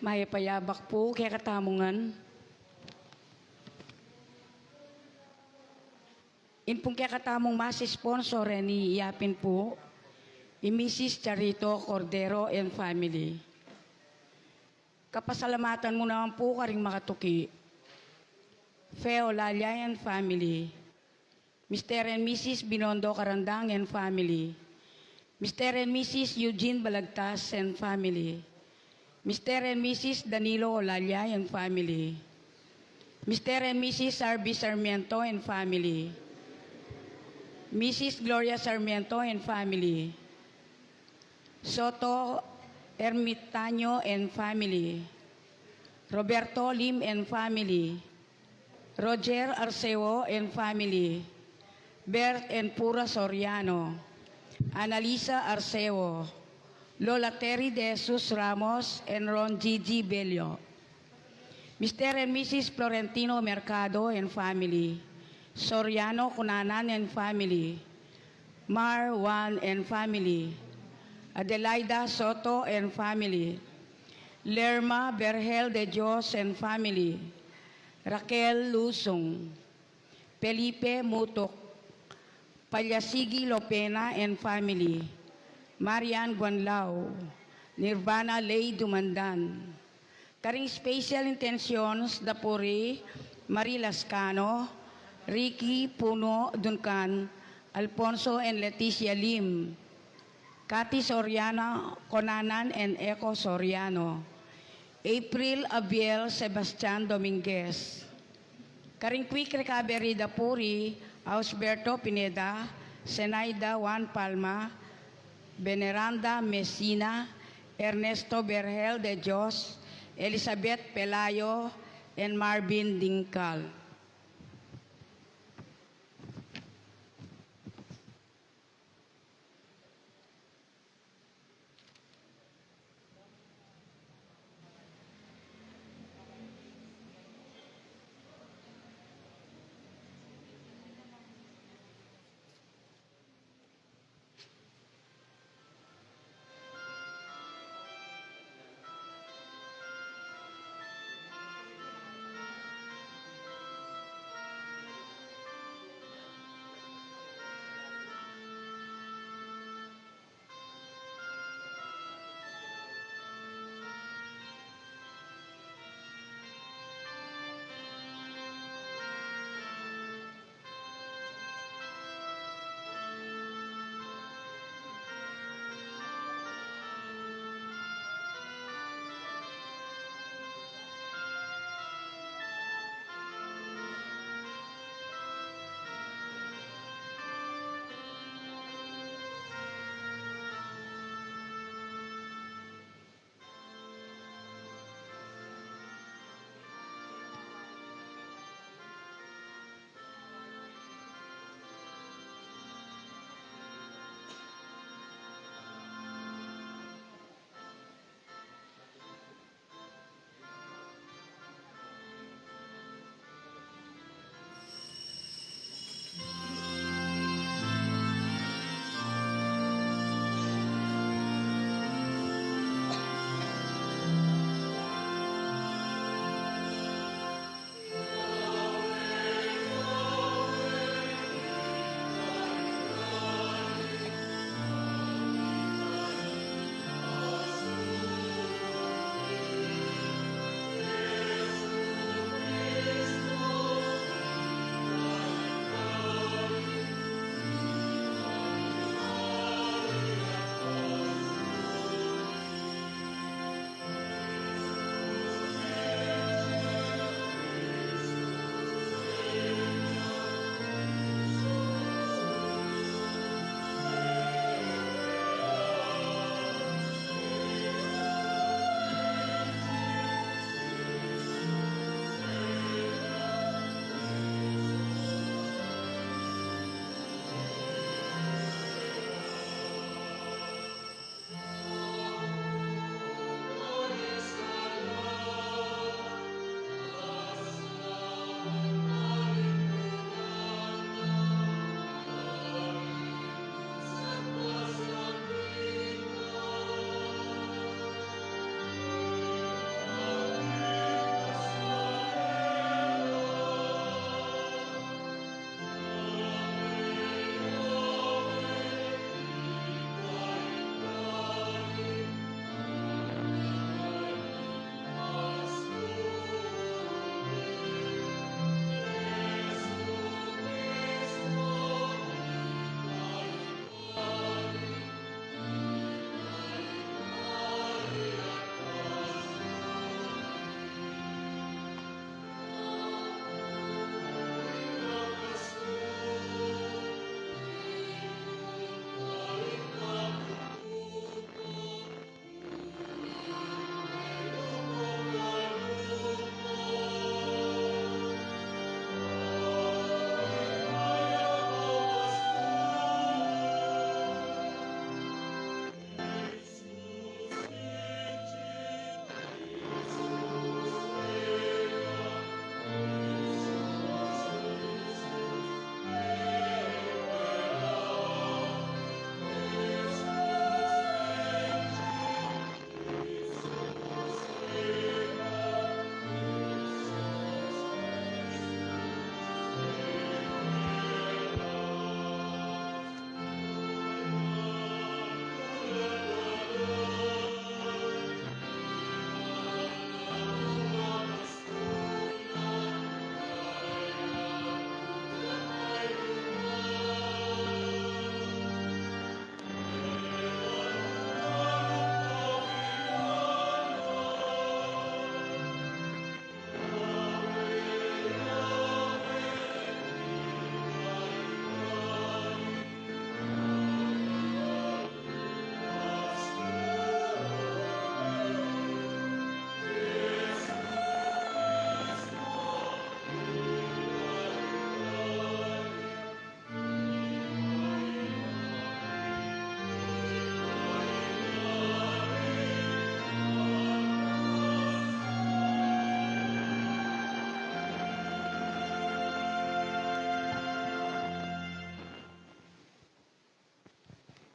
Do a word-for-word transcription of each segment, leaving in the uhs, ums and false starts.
Mayap a yabak pu kekatamu ngan. Ing pung kekatamung masi sponsor reni yapin pu i Misis Charito Cordero and family. Kapasalamatan mu naman pu karing makatuki, Fe Olalla and family, Mister and Missus Binondo Carandang and family, Mister and Missus Eugene Balagtas and family, Mister and Missus Danilo Olalla and family, Mister and Missus Arby Sarmiento and family, Missus Gloria Sarmiento and family, Soto Ermitaño and family, Roberto Lim and family, Roger Arceo and family, Bert and Pura Soriano, Analisa Arceo, Lola Terry De Jesus Ramos and Ron Gigi Bello, Mister and Missus Florentino Mercado and family, Soriano Cunanan and family, Mar Juan and family, Adelaida Soto and family, Lerma Berhel de Dios and family, Raquel Lusung, Felipe Mutuk, Palyasigi Lopena and family, Marian Guanlao, Nirvana Ley Dumandan. Karing special intentions da pu ri Marie Lascano, Ricky Puno Duncan, Alfonso and Leticia Lim, Cathy Soriano Conanan and Eco Soriano, April Abiel Sebastian Dominguez. Karing quick recovery da pu ri Ausberto Pineda, Zenaida Juan Palma, Veneranda Messina, Ernesto Berhel de Dios, Elizabeth Pelayo, and Marvin Dingcal.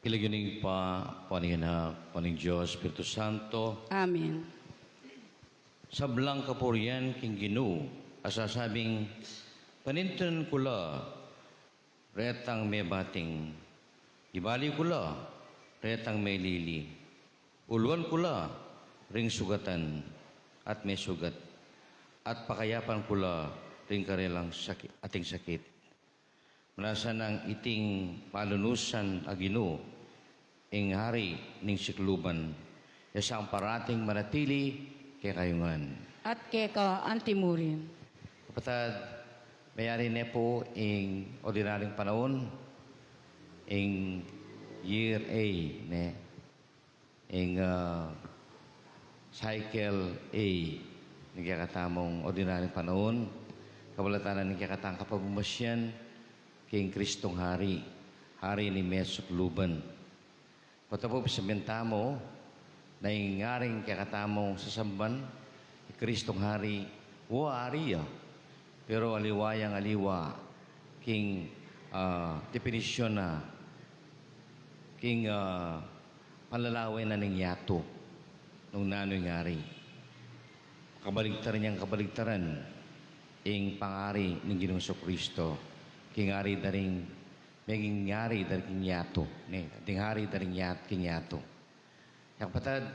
King lagyu ning Ibpa, ampo ning Anak, ampo ning Dios Espiritu Santo. Amen. Sablang kapurian king Ginu a sasabing, panintunan ku la retang mebating, ibali ku la retang melili, uluan ku la ring sugatan at mesugat, at pakayapan ku la ring karelang saki-, ating sakit. Manasan nang iting palunusan a Ginu, ing Hari ning sikluban, ya sang parating manatili kekayu ngan. At keka antimurin. Kapatad, mayari ne pu ing ordinaryong panaun, ing year A, ne? Ing, ah, cycle A ning kekatamung ordinaryong panaun, kabalatan na ning kekatang kapagmamasian king Kristong Hari, Hari ning mesukluban. Patapu pisabian tamu na ing Haring kekatamung sasamban, i Kristong Hari, wa Hari ya. Pero aliwa yang aliwa king, ah, depinisyon na, king, ah, panlalawen na ning yatu nung nanu ing Hari. Kabaligtaran yang kabaligtaran ing pangari ning Ginung Jesucristo, king Hari da ring meging Hari da ring yatu, ne, ding Hari da ring yat-, king yatu. Kapatad,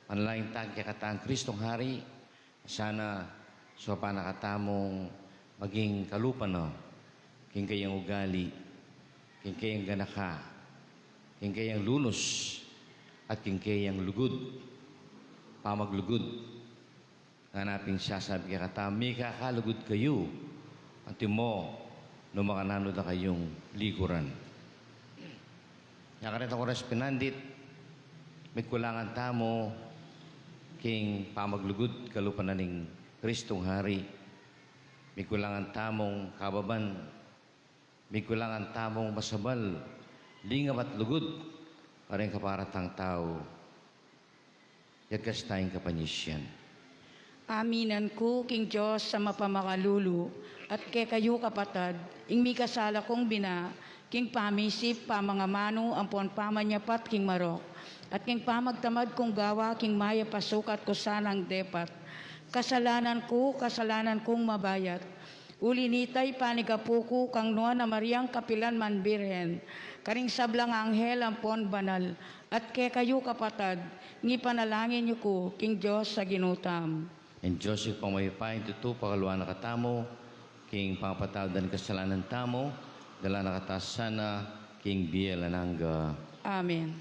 manalangin ta king kekatang Kristong Hari, sana suapan na katamung maging kalupa na king keyang ugali, king keyang ganaka, king keyang lunus, at king keyang lugud, pamaglugud. Ngana pin sasabi kekatamu, mikakalugud kayu, antimo no makananu da kayung liguran. Ya karetang oras pinandit, mikulangan tamu king pamaglugud kalupa na ning Kristong Hari. Mikulangan tamung kababan, mikulangan tamung masabal, lingap at lugud, karing kapara tang tau. Yatas tayung kapanyisian. Aminan ku king Dios a mapamakalulu, at kekayu kapatad, ing mikasala kung bina, king pamisip, pamangamanu, ampon pamanyapat king marok, at king pamagtamad kung gawa king mayap a sukat ku sanang depat. Kasalanan ku, kasalanan kung mabayat. Uli nita ipanigapu ku kang Nuan a Mariang kapilan man Birhen, karing sablang anghel ampon banal, at kekayu kapatad, ngipanalangin yu ku king Dios a Ginu tamu. Ing Dios Ibpang mayupaya, ing tutu, pakaluan na katamu king pangapatawad da ring kasalanan tamu, dala na katamu sana king bie alang angga. Amen.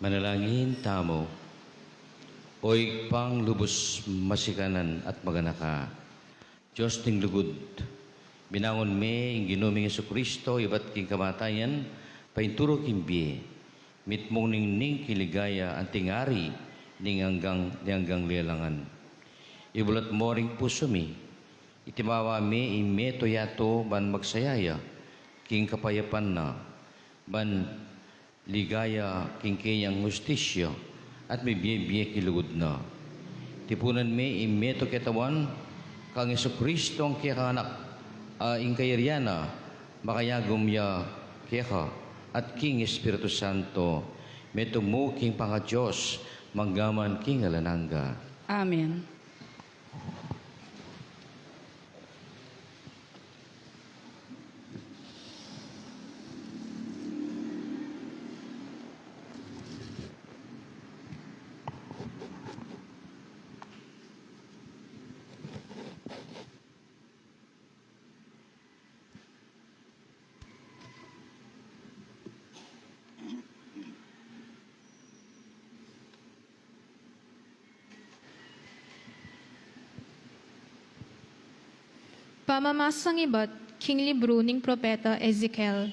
Manalangin tamu. O Ibpang lubus masikanan at maganaka, Dios ning lugud, binangun me ing Ginu ming Jesucristo ibat king kamatayan, painturu king bie, mitmung ning king ligaya anting ari ning anggang, ning anggang lelangan. Ibulat mo ring pusu mi, itimawa me ing meto yatu ban magsaya ya king kapayapan na, ban ligaya king keyang hustisya at mibie-bie king lugud na. Tipunan me ing meto ketawan kang Jesucristo a kekang Anak, a ing kayarian na makayagum ya keka at king Espiritu Santo, metung mu king pangadios, mangga man king alang angga. Amen. Pamamasang ibat king libru ning propeta Ezekiel.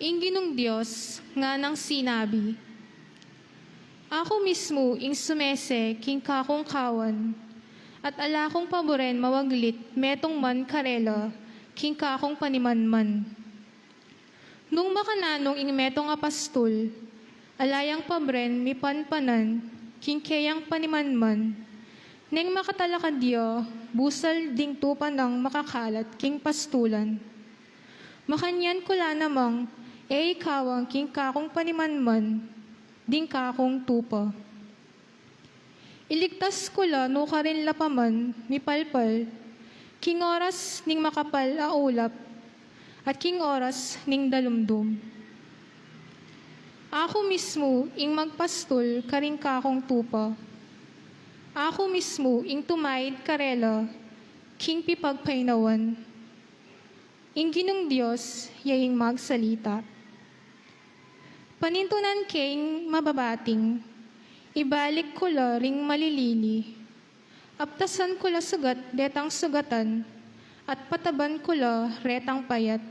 Ing Ginung Dios nganang sinabi, Aku mismu ing sumese king kakung kawan, at ala kung paburen mawaglit metung man karela king kakung panimanman. Nung makananung ing metung a pastul, ala yang pabren mipanpanan king keyang panimanman, neng makatalakad ya busal ding tupa nang makakalat king pastulan. Makanyan ku la namang e ikawang king kakung panimanman ding kakung tupa. Iligtas ku la nukarin la pa man mipalpal king oras ning makapal a ulap at king oras ning dalumdum. Aku mismu ing magpastul karing kakung tupa. Aku mismu ing tumaid karela king pipagpainawan. Ing Ginung Dios ya ing magsalita. Panintunan ke ing mababating, ibalik ku la ring malilili. Aptasan ku la sugat detang sugatan, at pataban ku la retang payat.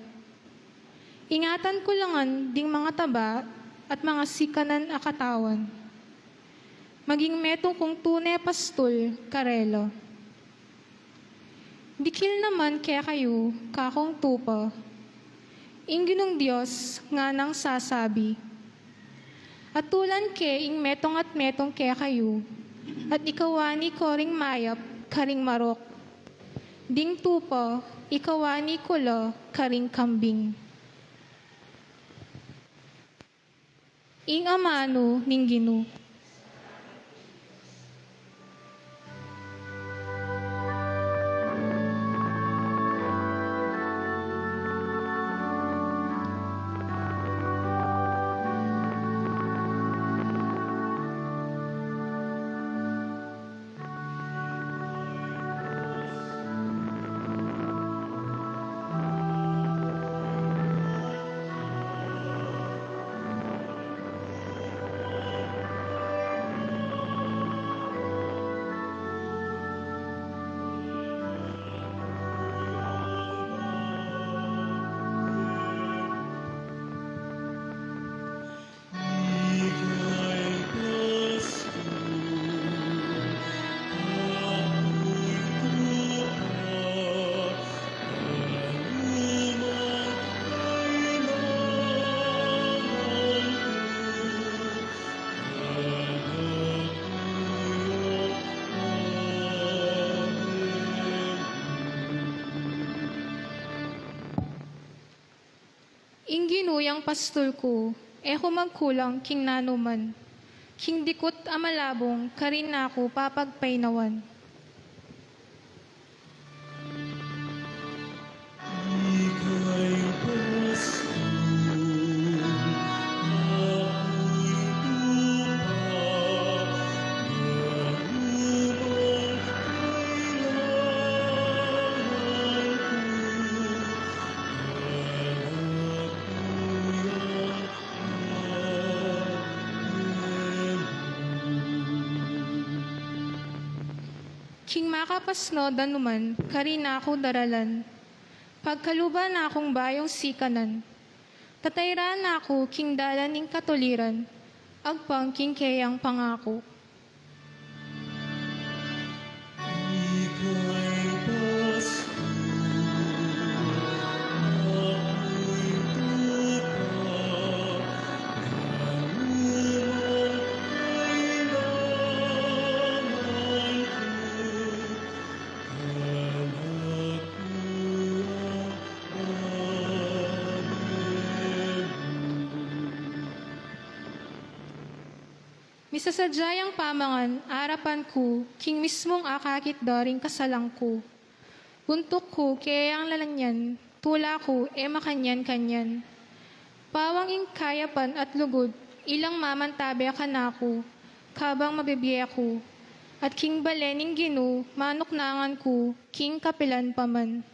Ingatan ku la ngan ding mangataba at mangasikanan a katawan. Maging metung kung tune pastul karela. Dikil naman kekayu, kakung tupa, ing Ginung Dios nganang sasabi, atulan ke ing metung at metung kekayu, at ikawani ko ring mayap karing marok. Ding tupa, ikawani ku la karing kambing. Ing amanu ning Ginu. Ing Ginu yang pastul ku, e ku magkulang king nanuman, king dikut a malabung karin na ku papagpainawan. Akapas no danuman, karin na ku daralan. Pagkaluban na kung bayung sikanan. Tatayran na ku king dalan ning katuliran, agpang king keyang pangaku. Misasadya yang pamangan arapan ku, king mismung akakit da ring kasalang ku. Buntuk ku keyang lalanyan, tula ku e makanyan-kanyan. Bawang ing kayapan at lugud, ilang mamantabe kanaku, kabang mabibie ku. At king bale ning Ginu, manuknangan ku, king kapilan pa man.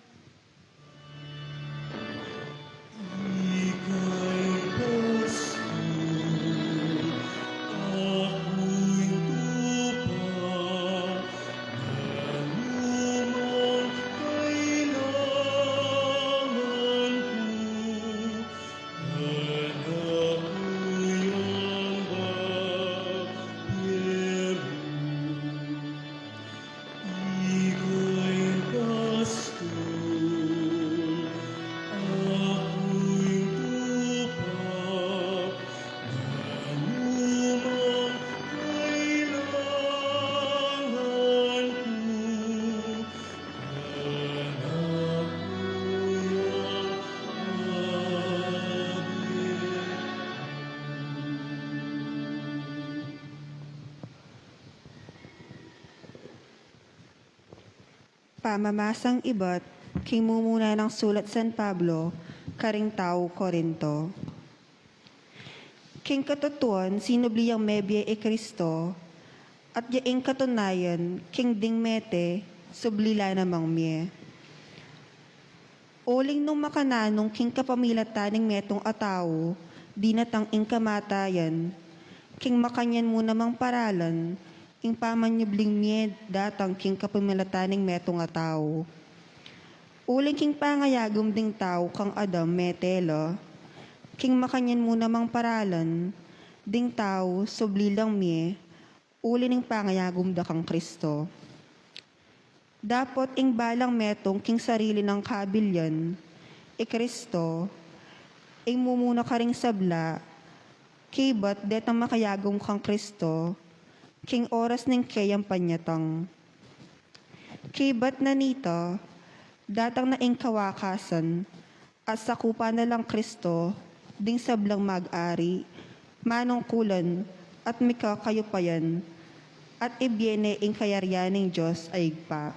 Pamamasang ibat king mumuna nang sulat San Pablo karing tau Corinto. King katutuan, sinubli yang mebie i Kristo, at ya ing katunayan, king ding mete, subli la namang mie. Uling nung makananung king kapamilatan ning metung a tau, dinatang ing kamatayan, king makanyan mu namang paralan, ing pamanyubling mie datang king kapamilatan ning metung a tau. Uling king pangayagum ding tau kang Adam mete la, king makanyan mu namang paralan, ding tau subli lang mie, uli ning pangayagum da kang Kristo. Dapot ing balang metung king sarili nang kabilian, i Kristo, ing mumuna karing sabla, kaybat detang makayagum kang Kristo, king oras ning keyang panyatang. Kaybat na nita, datang na ing kawakasan, at sakupan na lang Kristo, ding sablang mag-ari, manungkulan, at mikakayupayan, at ibie ne ing kayarian ning Dios a Ibpa.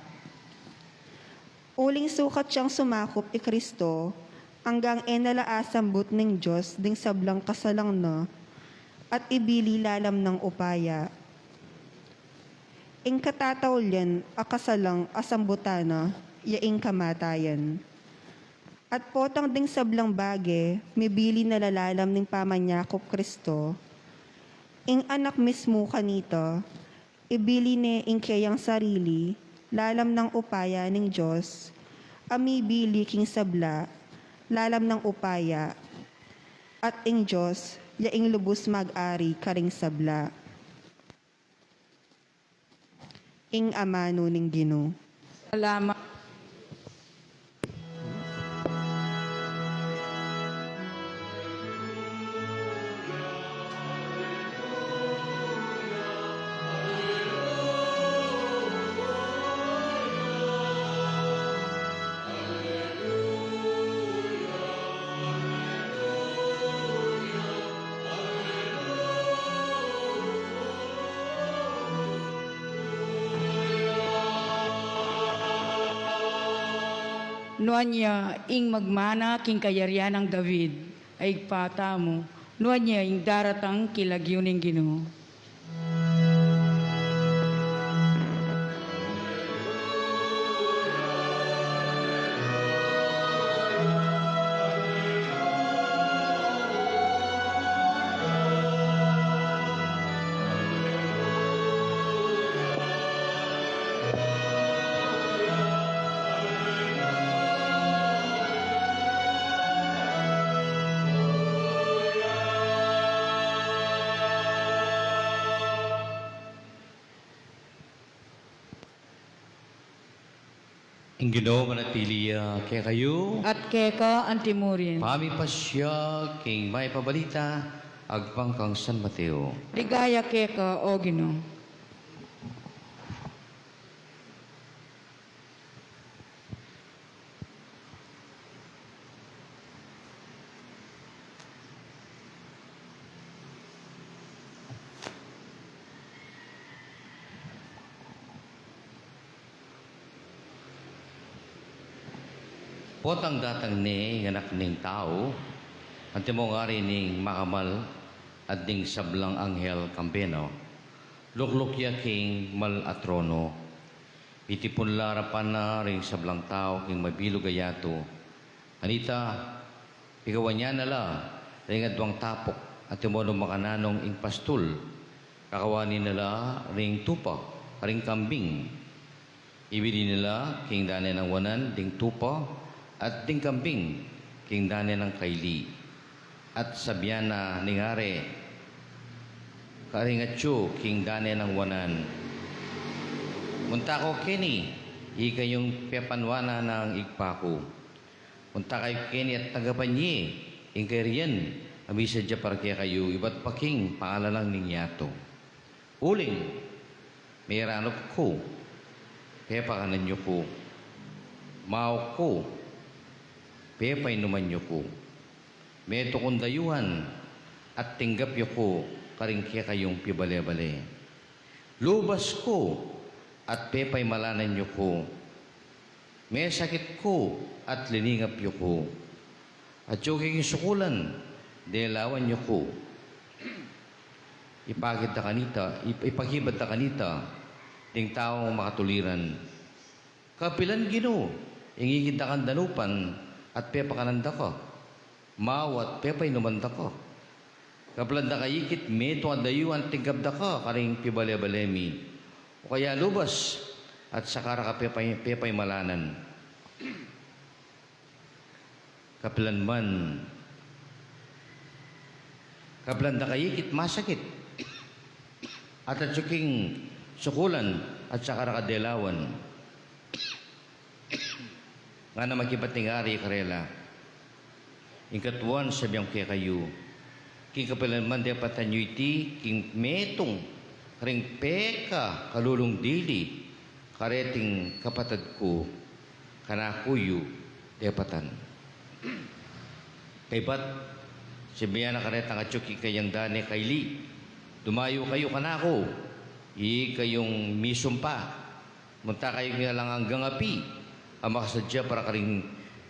Uling sukat yang sumakup i Kristo, anggang e na la asambut ning Dios ding sablang kasalang na, at ibili lalam nang upaya. Ing katataulian a kasalang a sambutan na, ya ing kamatayan. At potang ding sablang bage, mibili na la lalam ning pamanyakup Kristo, ing Anak mismu kanita, ibili ne ing keyang sarili, lalam nang upaya ning Dios, a mibili king sabla, lalam nang upaya, at ing Dios, ya ing lubus mag-ari karing sabla. Ing amanu ning Ginu. Salamat. Nuan ya ing magmana king kayarian nang David a Ibpa tamu, nuan ya ing daratang king lagyu ning Ginu. Ing Ginu manatili ya kekayu. At keka antimurin. Pamipasiag king mayap a balita agpang kang San Mateo. Ligaya keka, O Ginu. Potang datang ne ing Anak ning Tau, antimo ngari ning makamal at ding sablang anghel kambe na, lukluk ya king mal a trono. Mitipun la arapan na ring sablang tau king mabilug a yatu. Kanita, pikawan ya na la ring aduang tapuk, antimo nung makananung ing pastul, kakawanan na la ring tupa karing kambing. Ibie na la king dane nang wanan ding tupa at ding kambing king dane nang kaili. At sabian na ning ari karing atyu king dane nang wanan, "Munta ko keni, ikayung pepanwanan nang Ibpa ku. Munta kayu keni at tanggapan ye ing kayarian a misadya para kekayu ibat pa king pangalanang ning yatu. Uling meranup ku, pepakanan yu ku. Mauk ku, pepainuman yu ku. Metung kung dayuhan at tinggap yu ku karing kekayung pibale-bale. Lubas ku at pepaimalanan yu ku. Mesakit ku at liningap yu ku. Atyu king sukulan, delawan yu ku." Ipakit da kanita, ip-, ipakibat da kanita ding taung makatuliran, "Kapilan, Ginu, ing ikit da kang danupan at pepakanan da ka? Mau at pepainuman da ka? Kapilan da ka ikit metung a dayuhan tinggap da ka karing pibale-bale mi? O kaya lubas at saka ra ka pepay-, pepaimalanan? Kapilan man, kapilan da ka ikit masakit at atyu king sukulan at saka ra ka delawan?" Ngana makibat ning ari karela, "Ing katuan sabian ku kekayu, king kapilan man depatan yu iti king metung karing pekakalulung dili kareting kapatad ku, kanaku yu depatan." Kaybat, sabian na karetang atyu king kayang dane kaili, "Dumayu kayu kanaku, ikayung misumpa. Munta kayu king alang anggang api a makasadya para karing,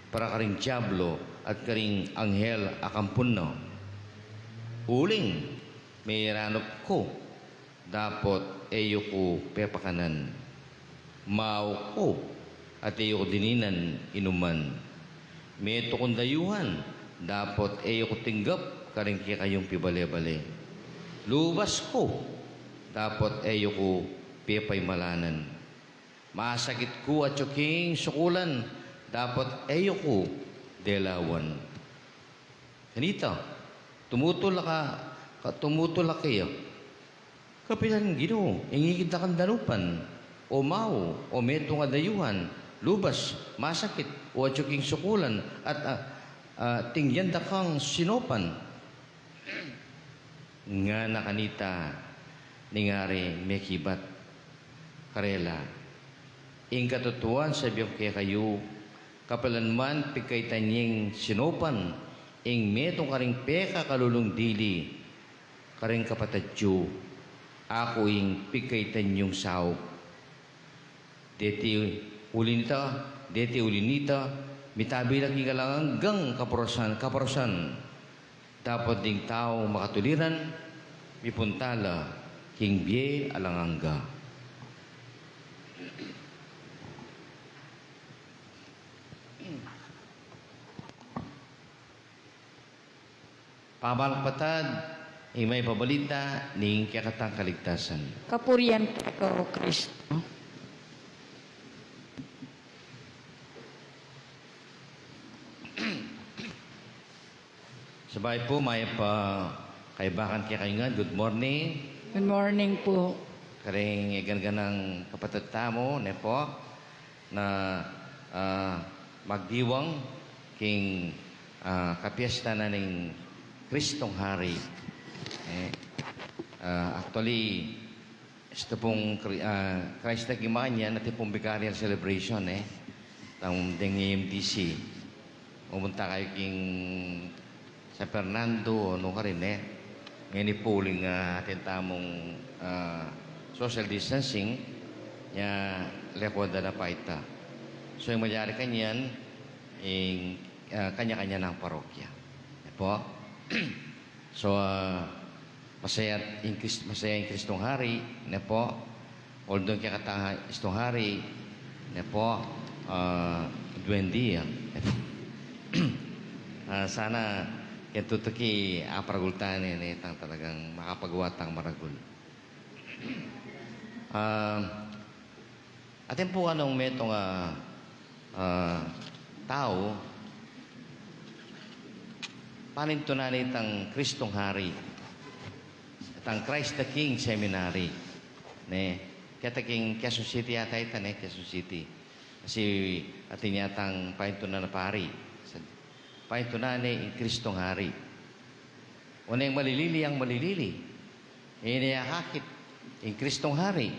para karing diablo at karing anghel a kampun na. Uling meranup ku, dapot e yu ku pepakanan. Mauk ku, at e yu ku dininan inuman. Metung kung dayuhan, dapot e yu ku tinggap karing kekayung pibale-bale. Lubas ku, dapot e yu ku pepaimalanan. Masakit ku atyu king sukulan, dapot e yu ku delawan." Kanita, tumutul la ka, ka-, tumutul la kaya, "Kapilan, Ginu, ing ikit da kang danupan? O mau, o metung a dayuhan, lubas, masakit, o atyu king sukulan, at, a, a, tingyan da kang sinopan?" Ngana kanita ning ari mekibat karela, "Ing katutuan sabian ku kekayu, kapilan man pigkaitan yeng sinopan ing metung karing pekakalulung dili karing kapatad yu, aku ing pigkaitan yung saup. Deti uli nita, deti uli nita, mitabi la king alang anggang kaparusan, kaparusan. Dapot ding taung makatuliran, mipunta la king bie alang angga." Pamalakpatan, ing mayap a balita ning kekatang kaligtasan. Kapurian keka, O Kristo. Sabay pu, mayap a kaibakan kekayu ngan. Good morning. Good morning pu. Karing e gana-ganang kapatad tamu, ne pu, na ah, magdiwang king, ah, kapiesta na ning Kristong Hari. Eh, ah, actually, esta pung Kri-, ah, Christ the King makanyan, atin pung Vicarial Celebration, eh. Tang deng M D C. Pumunta kayu king San Fernando, o nukarin, eh. Ngeni pu uling, ah, atin tamung, ah, social distancing, nya lekuan da na pa ita. So, ing malyari kanyan, ing, ah, kanya-kanya nang parokya. E pu? So, ah, masaya ing Kris-, masaya ing Kristong Hari, ne pu? Although kekatang Kristong Hari, ne pu, ah, duwende ya. Ah, sana keng tutuki aparagul tane, ne, tang talagang makapagawa tang maragul. Ah, atin pu kanung metung a, ah, tau, panintunan ne itang Kristong Hari, itang Christ the King Seminary. Ne, keta king Quezon City yata ita, ne, Quezon City. Kasi atin yatang panintunan a pari. Sa-, panintunan ne ing Kristong Hari. Oneng malilili yang malilili. E ne ya akakit ing Kristong Hari.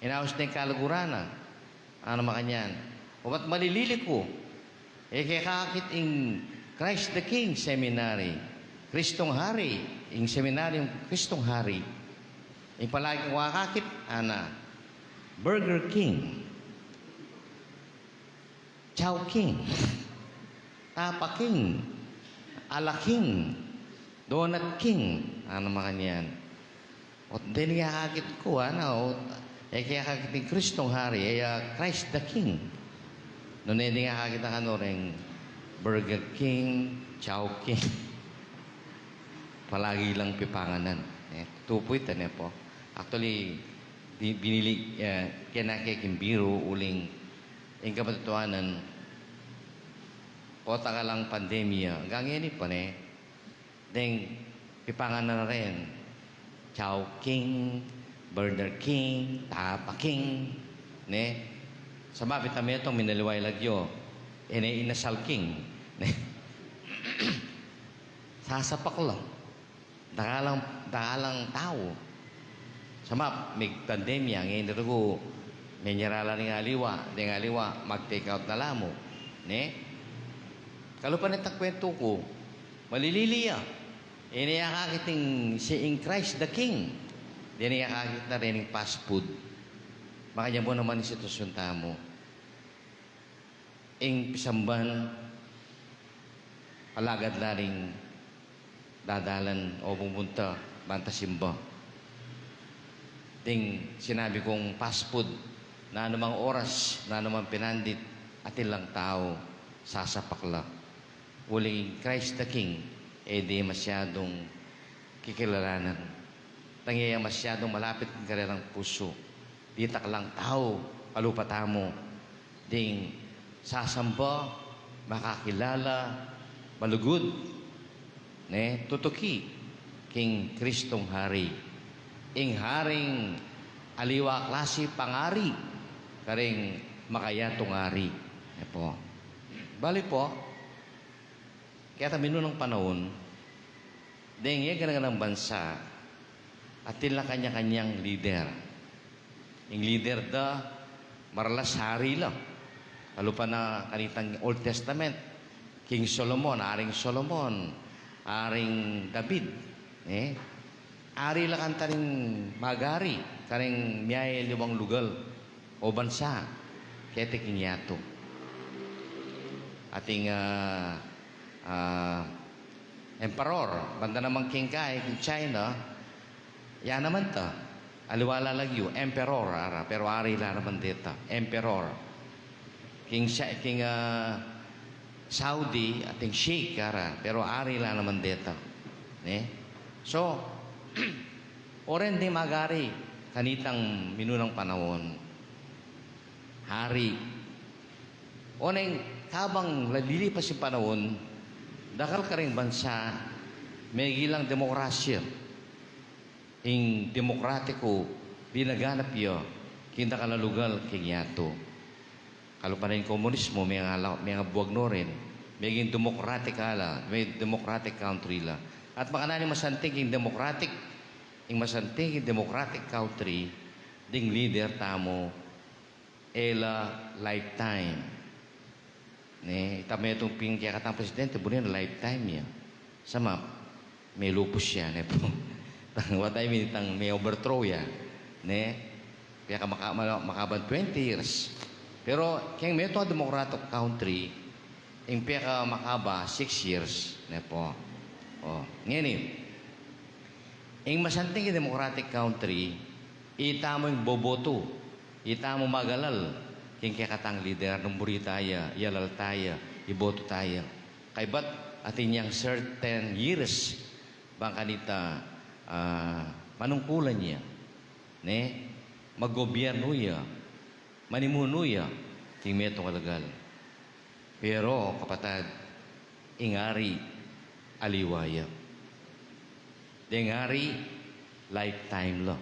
Inaus ne ing kaluguran na. Anu makanyan? Obat malilili ku. E ke akakit ing Christ the King Seminary. Kristong Hari, ing seminariung Kristong Hari. Ing palagi kung akakit, ana, Burger King. Chowking, Tapaking, Alaking, Donut King, anu makanyan. Ot deni akakit ku, ana, ot, e ke akakit ing Kristong Hari, e ya Christ the King. Nune deni akakit a kanu reng Burger King, Chowking. Palagi lang pipanganan. E, tupu ita, ne pu? Actually, bi-, binili, e, kena ke king biru uling ing kabatuanan, pota ka lang pandemya, anggang ngeni pa, ne, deng pipanganan na rin, Chowking, Burger King, Tapaking, ne? Sabap ita metung minaliwa ing lagyu, e ne Inasal King, ne? Sasapak la. Dakalang, dakalang tau. Sabap, migpandemya, ngeni rugu, menyara la ring aliwa, deng aliwa, mag-take out na la mu. Ne? Kalupa nitang kwentu ku, malilili ya. E ne ya akakit ing, si ing Christ the King. Deni ya akakit na rin ing fast food. Makanyan mu naman ing sitwasyun tamu. Ing pisamban, alagad la ring dadalan o pumunta, ban ta simba. Ding sinabi kung fast food, nanumang oras, nanumang pinandit, atin lang tau, sasapak la. Uling Christ the King, e de masyadung kikilalanan. Tang e ya masyadung malapit king karelang pusu. Ditak lang tau, kalupa tamu, ding sasamba, makakilala, malugud, ne, tutuki king Kristong Hari. Ing Haring aliwa klasi pang ari, karing makayatung ari. E pu. Bale pu, keta minunang panaun, deng e gana-ganang bansa, atin la kanya-kanyang lider. Ing lider da, maralas ari la. Kalupa na kanitang Old Testament, King Solomon, Aring Solomon, Aring David, e. Ari la kanita ring magari karing miyayaliwang lugal o bansa keti king yatu. Ating, ah, ah, emperor, banda naman king kai, king China, ya naman ta. Aliwa la lagyu, emperor, ara, pero ari la naman deta, emperor. King Sa-, king, ah, Saudi, ating sheikh, ara, pero ari la naman deta. Ne? So, oren ding magari, kanitang minunang panaun. Hari. Oneng kabang lilipas ing panaun, dakal karing bansa, megilang demokrasya. Ing demokratiku, dinaganap ya, king dakal a lugal, king yatu. Kalupa na ing komunismo, mengala-, mengabuag no rin, meging democratic ala, meging democratic country la. At makananu ing masanting king democratic, ing masanting king democratic country, ding leader tamu, e la lifetime. Ne, ita metung pin kekatang presidente, buri na lifetime ya. Samap, me-lupus ya, ne pu. Tang, what I mean, tang me-overthrow ya. Ne, peka maka-, mala-, makaban twenty years. Pero keng metung a democratic country, ing peka makaba, six years, ne pu. O, ngeni, ing masanting king democratic country, ita mu ing bobotu, ita mu magalal king kekatang leader, nung buri taya, iyalal taya, ibotu taya. Kaybat atin yang certain years, bang kanita, ah, manungkulan ya, ne, maggobyernu ya, manimunu ya king metung a legal. Pero, kapatad, ing ari, aliwa ya. Deng ari, lifetime la.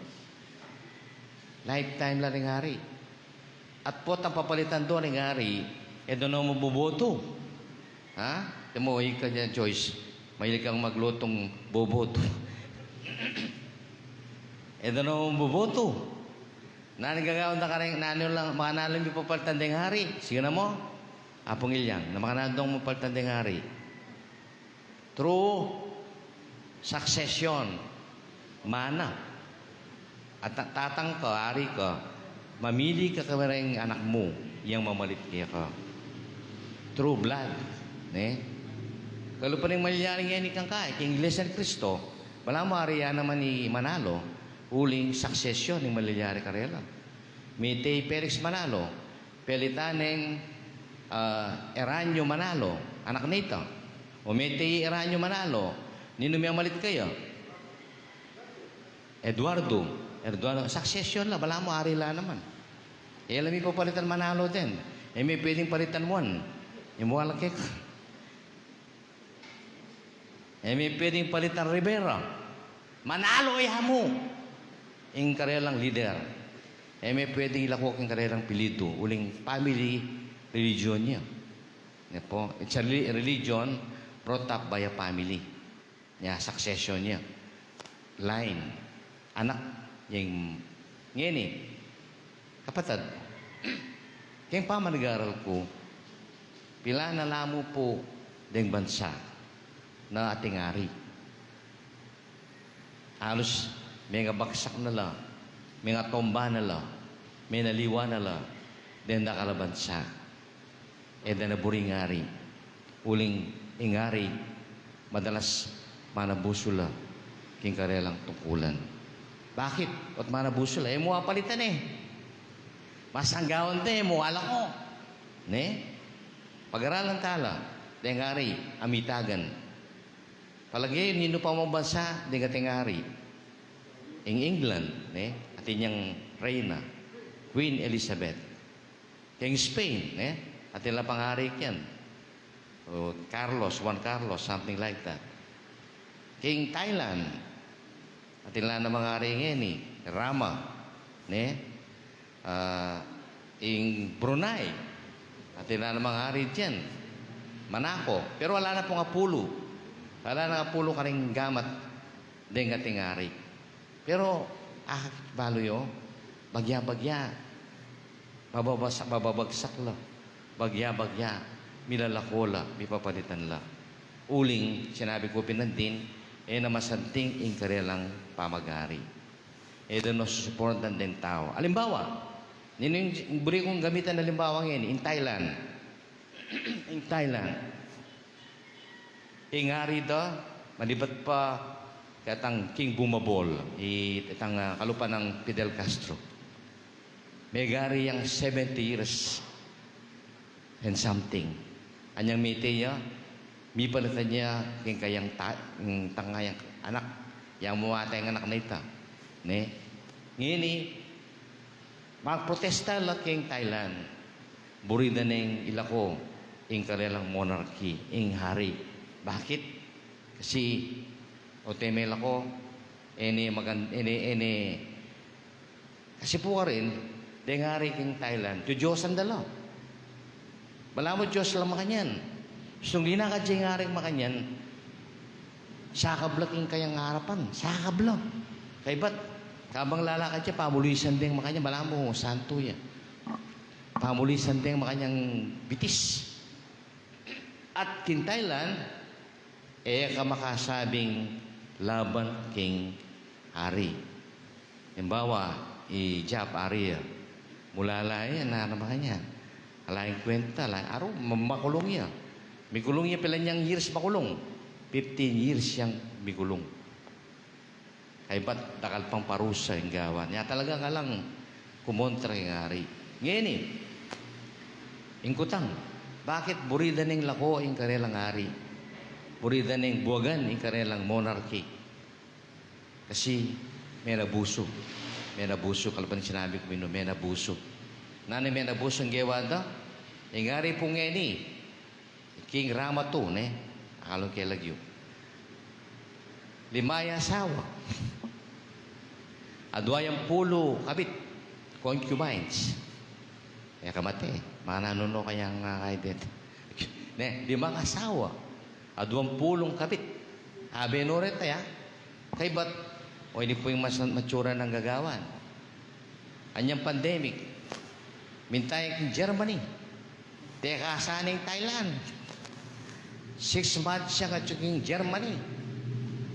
Lifetime la deng ari. At potang papalitan do ning ari, e da no mu bobotu. Ha? Temu, ika dyan, Joyce. Mahilig kang maglutung bobotu. E da no mu bobotu. Nanu ing gagawan da kareng, nanu lang, makananu lang mipapalitan deng ari? Sige na mu, Apung Ilyang, na makananu dong mapalitan deng ari? Through succession, mana. At ta-, tatang ka, ari ka, mamili ka kareng anak mu, yang mamalit keka. Through blood, ne? Kalupa ning malilyari ngeni kang kaya, king Iglesia ni Cristo, balamu ari ya naman i Manalo, uling succession ing malilyari karela. Mete i Felix Manalo, pelitan neng, ah, Eranio Manalo, anak nita. O mete i Eranio Manalo, ninu memalit kaya? Eduardo. Eduardo, succession la, balamu ari la naman. E la mipapalitan Manalo den. E me pwedeng palitan Juan. Imuala keka. E me pwedeng palitan Rivera. Manalo ya mu ing karelang lider. E me pwedeng ilako king karelang apelyidu, uling family religion ya. Ne pu, it's a reli-, religion brought up by a family. Ya, succession ya. Line. Anak yang ngeni. Kapatad, keng pamanigaral ku, pilan na la mu pu deng bansa na ating ari. Alus mengabagsak na la, mengatomba na la, menaliwa na la deng dakal a bansa. E da na buring ari. Uling ing ari, madalas manabusul la king karelang tungkulan. Bakit? Ot manabusul la, e mu apalitan e. Masanggawan te, e mu alako. Ne? Pagaralan tala deng ari a mitagan. Palage yu, ninu pa mang bansa deng ating ari? Ing England, ne? Atin yang reyna, Queen Elizabeth. Keng Spain, ne? Atin la pang ari keng, o, Carlos, Juan Carlos, something like that. Keng Thailand, atin la namang ari ngeni, Rama, ne? Ah, ing Brunei, atin la namang ari dyan, Manako. Pero ala na pung apulu. Ala nang apulu karing gamat deng ating ari. Pero, ah, balu yu, bagya-bagya, mababasa-, mababagsak la, bagya-bagya, milalako la, mipapalitan la. Uling, sinabi ku pin nandin, e na masanting ing karelang pamagari. E da no susuportan deng tau. Alimbawa, ninu ing buri kung gamitan alimbawa ngeni, ing Thailand. Ing Thailand. Ing ari da, manibat pa ketang King Bhumibol, i-, itang, ah, kalupa nang Fidel Castro. Megari yang seventy years and something. Anyang mete ya, mipalitan ya king kayang ta-, ing tangayang anak, yang muwate ing anak na ita. Ne? Ngeni, magprotesta la king Thailand. Buri da neng ilako ing karelang monarchy, ing hari. Bakit? Kasi, o teme lako, e ne magan-, e ne, e ne, kasi pu karin, deng ari king Thailand, diyodiyosan da la. Balamu Dios la makanyan. Sung linakad ya ing ari makanyan, sakab la king kayang arapan, sakab la. Kaybat, kabang lalakad ya, pamulisan deng makanyan, balamu santu ya. Pamulisan deng makanyang bitis. At king Thailand, e ka makasabing laban king ari. Halimbawa, i Jap ari ya. Mula la ya, na, na makanyan. Ala yang kwenta, ala, aru, ma-, makulung ya. Mikulung ya, pila yang years makulung? Fifteen years yang mikulung. Kaybat dakal pang parusa ing gawan. Ya talaga kalang kumontra king ari. Ngeni, ing kutang, bakit buri da neng lako ing karelang ari? Buri da neng buwagan ing karelang monarchy. Kasi menabusu. Menabusu, kalupa ning sinabi ku, minu, menabusu. Nanu ing menabusu ing gewa da? Ing ari pung ngeni, King Rama two, ne? Akalung ke lagyu. Lima ya asawa. Adwa yang pulu kabit, concubines. E ka mate, mananu no kayang, ah, kaidet. Ne, limang asawa. Adwang pulung kabit. Abe no reta ya. Kaybat, o ini pu ing mas matsura nang gagawan. Anyang pandemic, minta ya king Germany. Teka sana ing Thailand. Six months yang atyu king Germany.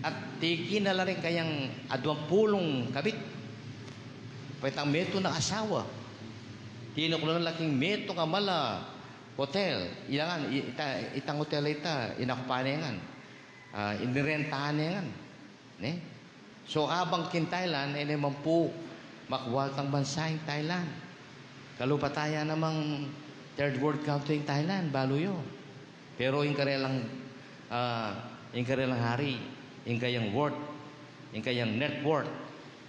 At tiki na la ring kayang adwang pulung kabit. Petang metung a asawa. Tinuklan na la king metung a mala hotel. Ilangan, i-, ita, itang hotel a ita, inakupa ne ngan. Ah, inirentahan ne ngan. Ne? So, kabang king Thailand, e ne man pu makwal tang bansa ing Thailand. Kalupa taya namang third world country ing Thailand, balu yu. Pero ing karelang, ah, ing karelang hari, ing kayang worth, ing kayang net worth,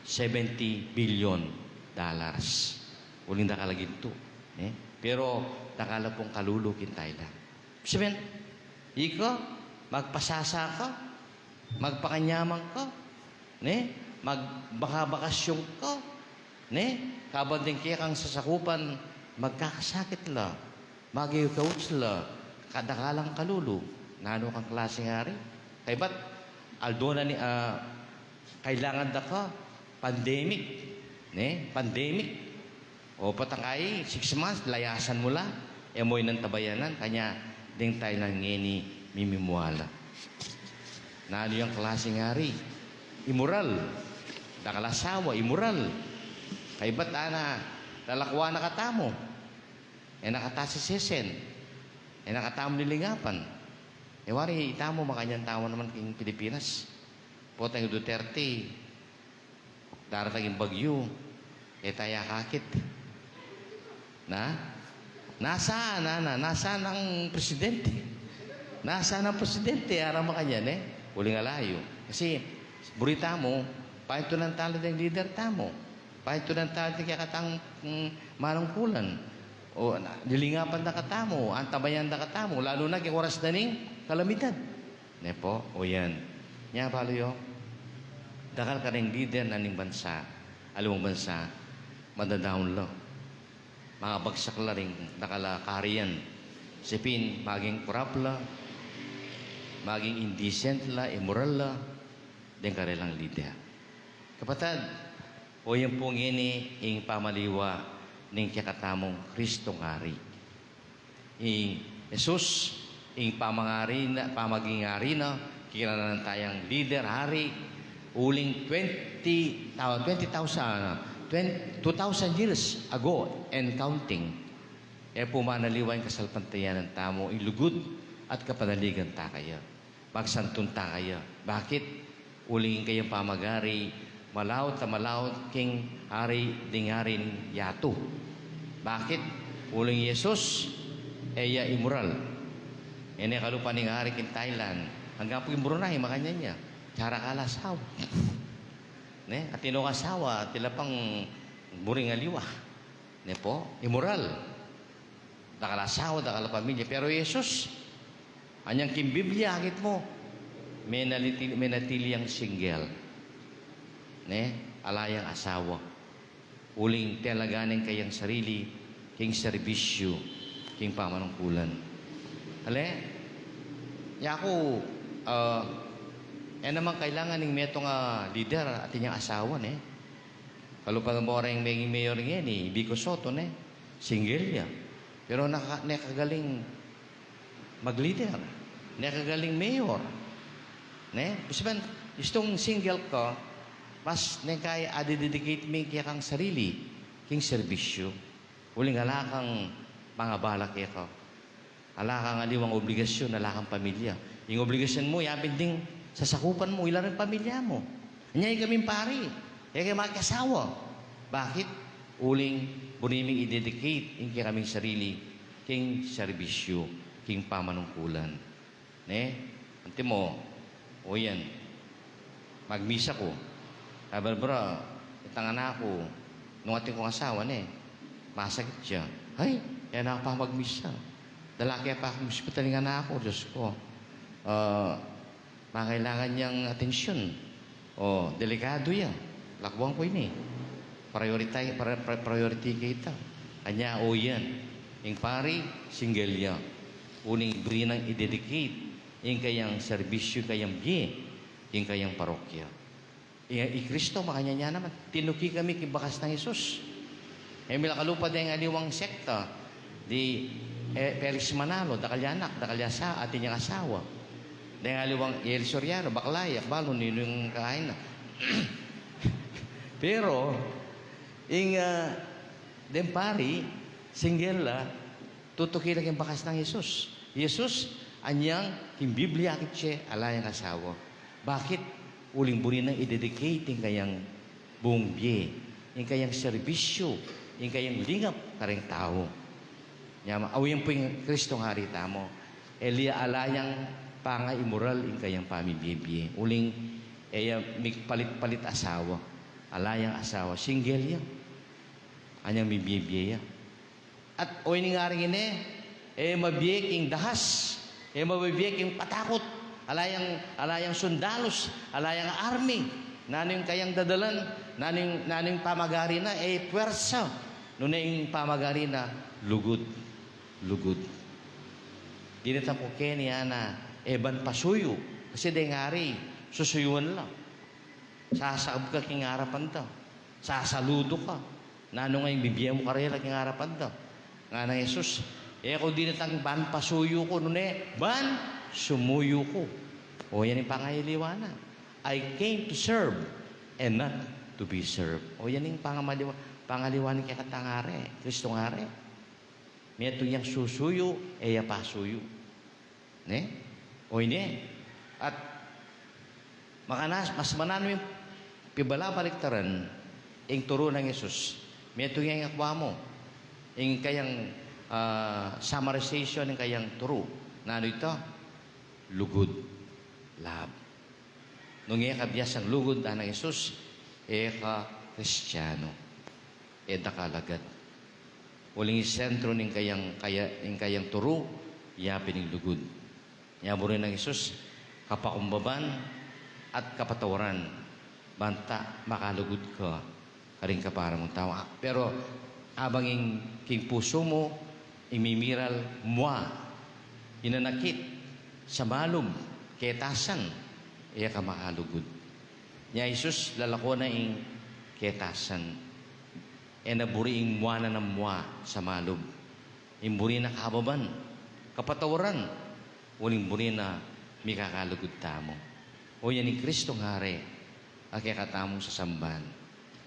seventy billion dollars. Uling dakal a gintu, ne? Pero dakal a pung kalulu king Thailand. Sabihin, ika, magpasasa ka, magpakanyaman ka, ne? Magbakabakasyon ka, ne? Kabang deng kekang sasakupan, magkakasakit la, magiging kauts la, kadakal a kalulu. Nanu kang klaseng ari? Kaybat, aldo na ni, ah, kailangan da ka, pandemic, ne? Pandemic. O patang kai, six months, layasan mu la, e mu inantabayanan, kanya deng Thailand ngeni mimimua la. Nanu yang klaseng ari? Imoral. Dakal a asawa, imoral. Kaybat ana, lalakwan na katamu. E na kata sisesen. E na katamu lilingapan. E wari, itamu, makanyan tamu naman king Pilipinas. Potang Duterte, daratang ing bagyu, e taya akakit. Na? Nasaan, na, na, nasaan ang presidente? Nasaan ang presidente? Ara makanyan, e? Uling alayu. Kasi, buri tamu, paintunan tala deng lider tamu. Paintunan tala deng kekatang, mm, manungkulan. O, na, lilingapan da katamu, antabayan da katamu, lalu na king oras da ning kalamidad. Ne pu? O yan. Nya, balu yu, dakal kareng lider na ning bansa, aliwang bansa, madadaun la. Mabagsak la ring dakal a karian. Sipin, maging korap la, maging indecent la, imoral la, deng karelang lider. Kapatad, o yan pu ngeni ing pamaliwa ning kekatamung Kristong Ari. I Jesus, ing pamangari na, pamaging ari na, kekatamu tayang lider, hari, uling twenty, ah, twenty thousand, ah, twen-, two thousand years ago and counting. E pu manaliwa ing kasalpantayanan tamu, ing lugud at kapanaligan ta kaya. Magsantun ta kaya. Bakit? Uling ing kayang pamagari, malaut a malaut king ari ding arin yatu. Bakit? Uling i Jesus, e ya imoral. E ne kalupa ning ari king Thailand. Anggang pu king Brunei, makanyan ya. Dakal a asawa. Ne? Atin o asawa, tila pang buring aliwa. Ne pu? Imoral. Dakal a asawa, dakal a pamilya. Pero i Jesus, anyang king Biblia, akit mu, menaliti-, menatili yang single. Ne? Ala yang asawa. Uling telaga ne ing kayang sarili king serbisyu king pamanungkulan. Ale, yaku, ah, e naman kailangan ing metung a lider atin yang asawa, ne? Kalupa na mo reng meging mayor ngeni, Vico Sotto, ne? Single ya. Pero naka-, ne kagaling mag-leader. Ne kagaling mayor. Ne? Kasi man, istung single ka, mas ne kaya adidedicate me ing kekang sarili, king serbisyu. Uling ala kang pangabala keka. Ala kang aliwang obligasyun, ala kang pamilya. Ing obligasyun mu, yapin ding sasakupan mu, ila ring pamilya mu. Anya ikaming pari, e ke makiasawa. Bakit? Uling buri ming i-dedicate ing kekaming sarili king serbisyu, king pamanungkulan. Ne? Antimo, o yan, magmisa ku. Sabi, bro, itang anak ku, nung atin kung asawa, ne? Masakit ya. Ay, e na pa magmisa. Dala ke pa kung ospital ing anak ku, Diyos ko. Ah, makailangan yang atensyun. O, delikadu ya. Lakwan ku ini. Priority, pri-, pri-, priority ke ita. Anya, o yan. Ing pari, single ya. Uling buri nang i-dedicate ing kayang serbisyu, kayang bie, ing kayang parokya. I, i Kristo, makanyan ya naman. Tinuki kami king bakas nang Jesus. E mila kalupa deng aliwang sekta, di, e, Felix Manalo, dakal ya anak, dakal ya asa-, atin yang asawa. Deng aliwang Eli Soriano, bakla ya, balu ninu ing kain na. Pero, ing, ah, deng pari, single la, tutuki la king bakas nang Jesus. Jesus, anyang king Biblia akit ye, ala yang asawa. Bakit? Uling buri nang i-dedicate ing kayang buung bie, ing kayang serbisyu, ing kayang lingap kareng tau. Nya ma, awi yang pu ing Kristong Hari tamu. E la ya ala yang pangaimoral ing kayang pamibie-bie. Uling e ya migpalit-palit asawa. Ala yang asawa. Single ya. Anyang mibie-bie ya. At o ining ari ngeni, e mabie king dahas, e mabie king patakut, ala yang, ala yang sundalus, ala yang army, nanu ing kayang dadalan, nanu ing, nanu ing pamagari na, e puwersa, nune ing pamagari na, lugud, lugud. Dinitan ku keni, ana, e ban pasuyu, kasi deng ari, susuyuan la. Sasakab ka king arapan da. Sasaludu ka. Nanu nga ing bibie mu karela king arapan da? Ngana nang Jesus, e ku dinatang ban pasuyu ku, nune ban sumuyu ku. O yan ing pangaliwa na. I came to serve and not to be served. O yan ing pangamaliwa, pangaliwa ning kekatang ari, Kristong Ari. Metung yang susuyu, e ya pasuyu. Ne? O ini. At makanas, mas mananu ing pibalabaliktaran ing turu nang Jesus. Metung yang akwa mu. Ing kayang, ah, summarization ing kayang turu. Nanu ita? Lugud. Love. Nung e ka biasang lugud, ngana nang Jesus, e ka Kristiyanu. E da ka alagad. Uling ing sentru ning kayang, kaya, ing kayang turu, ya pin ing lugud. Nya buri nang Jesus, kapakumbaban at kapatawaran, banta makalugud ka karing kapara mung tau. Pero abang ing king pusu mu, ing mimiral mua, inanakit, samalub, ketasan, e ka makalugud. Nya Jesus, lalako na ing ketasan. E na buri ing mua na nang mua, samalub. Ing buri na kababan, kapatawaran, uling buri na mikakalugud tamu. O yan ing Kristong Ari, a kekatamung sasamban.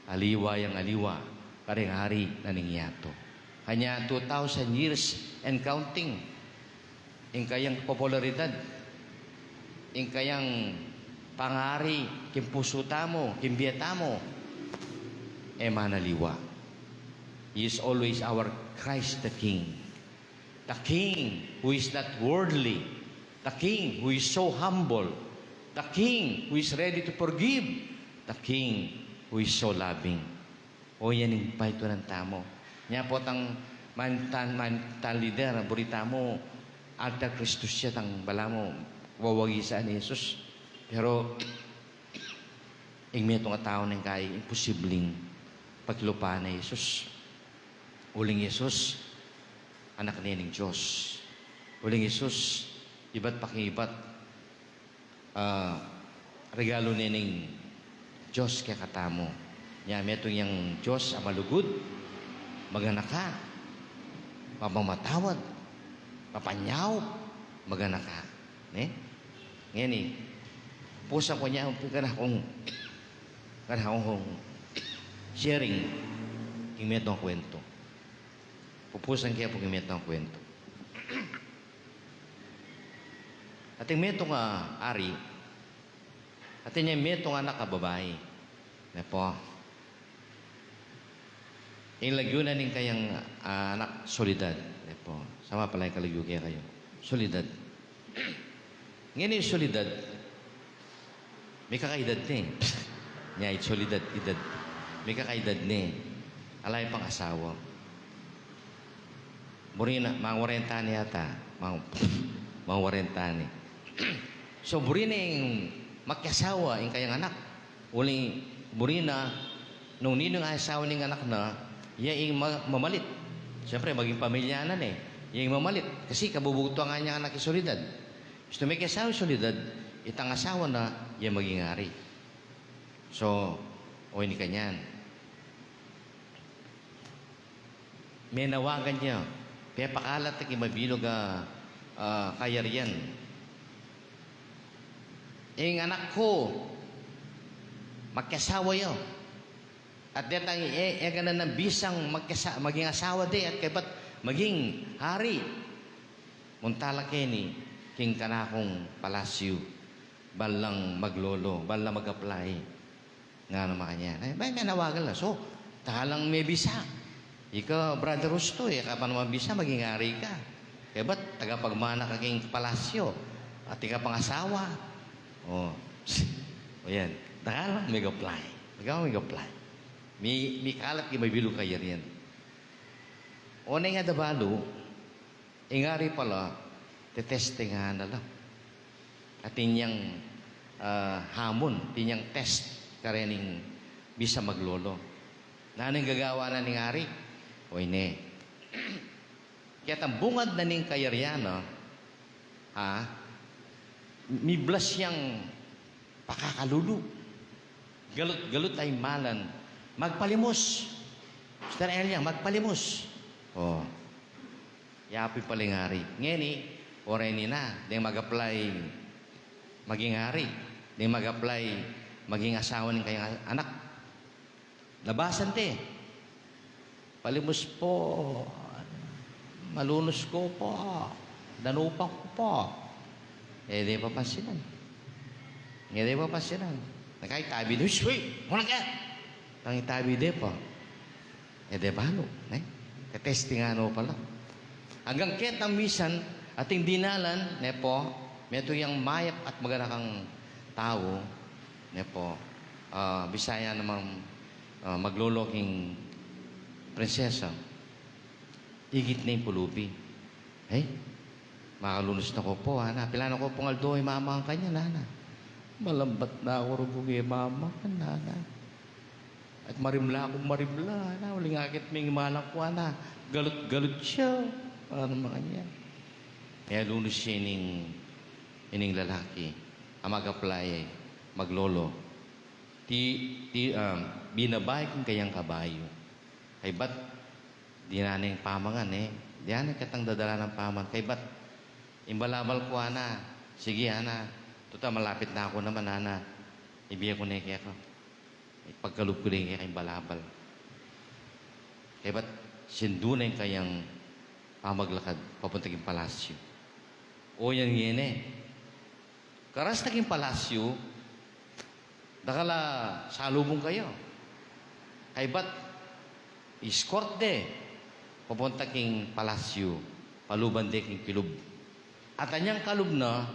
Aliwa yang aliwa, kareng Ari na ning yatu. Kanya two thousand years and counting. Ing kayang popularidad, ing kayang pangari king pusu tamu, king bie tamu, e manaliwa. He is always our Christ the King. The King who is not worldly. The King who is so humble. The King who is ready to forgive. The King who is so loving. O yan ing paitunan tamu. Nya potang mantan, mantan lider, buri tamu, alter Kristus ya, tang balamu, wawagisan i Jesus. Pero, ing metung a tau ning kai, imposibling pakilupa na i Jesus. Uling i Jesus, Anak ne ning Dios. Uling Jesus, ibat pa king ibat, ah, regalu ne ning Dios kekatamu. Nya, metung yang Dios a malugud, maganaka, mapamamatawad, mapanyaup, maganaka. Ne? Ngeni, pupusan ku ne pu ing kanakung, kanakung sharing king metung a kuwentu. Pupusan ke pu king metung a kuwentu. Atin metung a ari, atin yang metung a anak a babai. Ne pu. Ing lagyu na ning kayang, ah, anak Soledad. Ne pu. Sama pala ing kalagyu kekayu. Soledad. Ngeni Soledad, mikakaedad ne. Nya, i Soledad, edad. Mikakaedad ne. Ala ya pang asawa. Buri na, mga kwarenta ne yata. Mga, mga kwarenta ne. So, buri neng makiasawa ing kayang anak. Uling buri na, nung ninung asawa ning anak na, ya ing ma-, mamalit. Siyempre, maging pamilya na ne. Ya ing mamalit. Kasi kabubugtuan na ne ing anak i Soledad. Basta't makiasawa i Soledad, itang asawa na, ya maging ari. So, o ini kanyan. Menawagan ya, pepakalat na king mabilug a, ah, kayarian. Ing anak ku, makiasawa ya. At detang e, e, e, gana nang bisang magkasa-, maging asawa de, at kaybat maging ari. Munta la keni, king kanakung palasyu, ban lang maglolo, ban lang mag-apply. Ngana makanyan. Ay, bay, menawagan la. So, talang mebisa. Ika, Brother Rusto, e ka pa naman bisa, maging ari ka. Kaybat, tagapagmana ka king palasyo. At ika pang asawa. O. O yan. Talang meg-apply. Talang meg-apply. Mi, mikalat king mabilug a kayarian. O, neng adabalu, ing ari pala, tetestingan na la. Atin yang, ah, hamon, atin yang test, karening bisa maglolo. Nanu ing gagawan na ning ari? O ini. Ketang bungad na ning kayarian na, ha? Miblas yang pakakalulu. Galut-galut a imalan. Magpalimus. Mister Elia, magpalimus. O. Yapin pala ing ari. Ngeni, o reni na, deng mag-apply maging ari. Deng mag-apply maging asawa ning kayang anak. Labasan te. Palimus po. Malunus ko po. Danupan ko po. E de papansinan. E de papansinan. Nakaitabi de, "Uy, muna ka!" Nakaitabi de pa. E de balu, ne? Tetestingan no pala. Anggang ketang misan, atin dinalan, ne pu, metung yang mayap at maganakang tau, ne pu, ah, Bisaya namang, ah, maglolo king prinsesa. Igit ne ing pulubi. Ay, makalunus na ko pu, ana. Pilan na ko pung aldo, e mama kanyan, ana. Malambat na ku rugya, e mama kanyan, ana. At marimla kung marimla, ana. Uling akit ming imalan ku, ana. Galut-galut ya. Ana makanyan. Kaya lunus ya ining, ining lalaki a mag-apply, maglolo. Ti, ti, um, binabaik ing kayang kabayu. Kaybat, dinan ne ing pamangan, e. Dinan ne ketang dadalan nang pamangan. Kaybat, ing balabal ku, ana, sige, ana, tuta malapit na ku naman, ana, ibie ku ne keka. Ipagkalub ku ne keka ing balabal. Kaybat, sindu ne ing kayang pamaglakad papunta king palasyu. O yan ngeni. Karas na king palasyu, dakal a salubung kaya. Kaybat, escort de papunta king palasyu, paluban de king kilub. At anyang kalub na,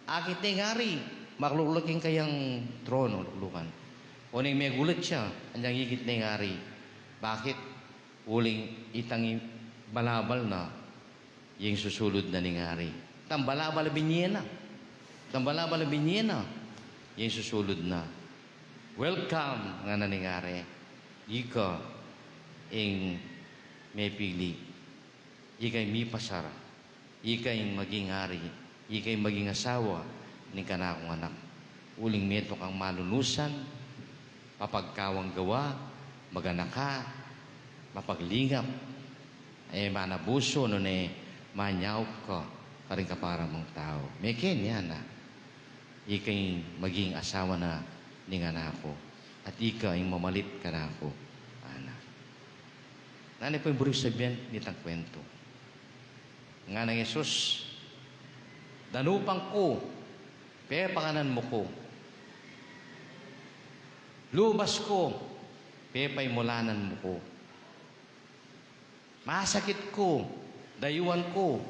akit ne ing ari, makluklukan king kayang trono, luklukan. O neng megulat ya, anyang igit ne ing ari. Bakit? Uling itang i-, balabal na, ya ing susulud na ning ari. Itang balabal a binye na. Itang balabal a binye na, ya ing susulud na. "Welcome," ngana ning ari. "Ika ing mepili." Ika ing mipasar, ika ing maging ari, ika ing maging asawa ning kanakung anak. Uling metung kang malulusan, mapagkawang gawa, maganaka, mapaglingap, e manabusu, nune manyaup ka karing kapara mung tau. Mekeni, ana, ika ing maging asawa na ning anak ku, at ika ing mamalit kanaku, ana. Nanu pu ing buri sabyan nitang kwentu? Ngana nang Jesus, "Danupan ku, pepakanan mu ku. Lubas ku, pepaimulanan mu ku. Masakit ku, dayuan ku,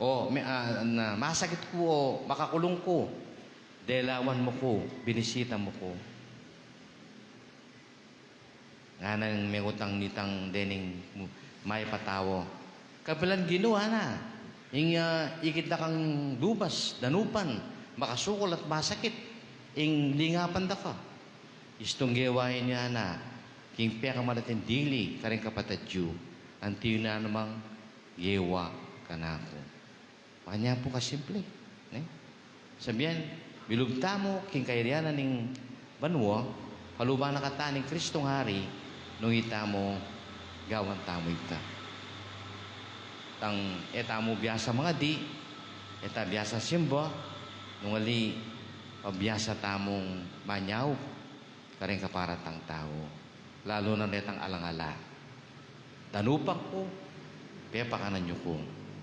o me-, ah, na, masakit ku o makakulung ku, delawan mu ku, binisita mu ku." Ngana nang mengutang nitang dening mayap a tau, "Kapilan, Ginu, ana, ing, ah, ikit da kang lubas, danupan, makasukul at masakit, ing lingapan da ka?" "Istung gewa ini, ana, king pekamalating dili karing kapatad yu, anti yu na namang gewa kanaku." Makanyan pu kasimple, ne? Sabyan, milub tamu king kayarian na ning banua, kaluban na kata ning Kristong Ari, nung itamu gawan tamu ita. Tang e tamu biasa mangadi, e ta biasa simba, nung ali, pabiasa tamung manyaup karing kapara tang tau, lalu na retang alang-ala. "Danupan ku, pepakanan yu ku.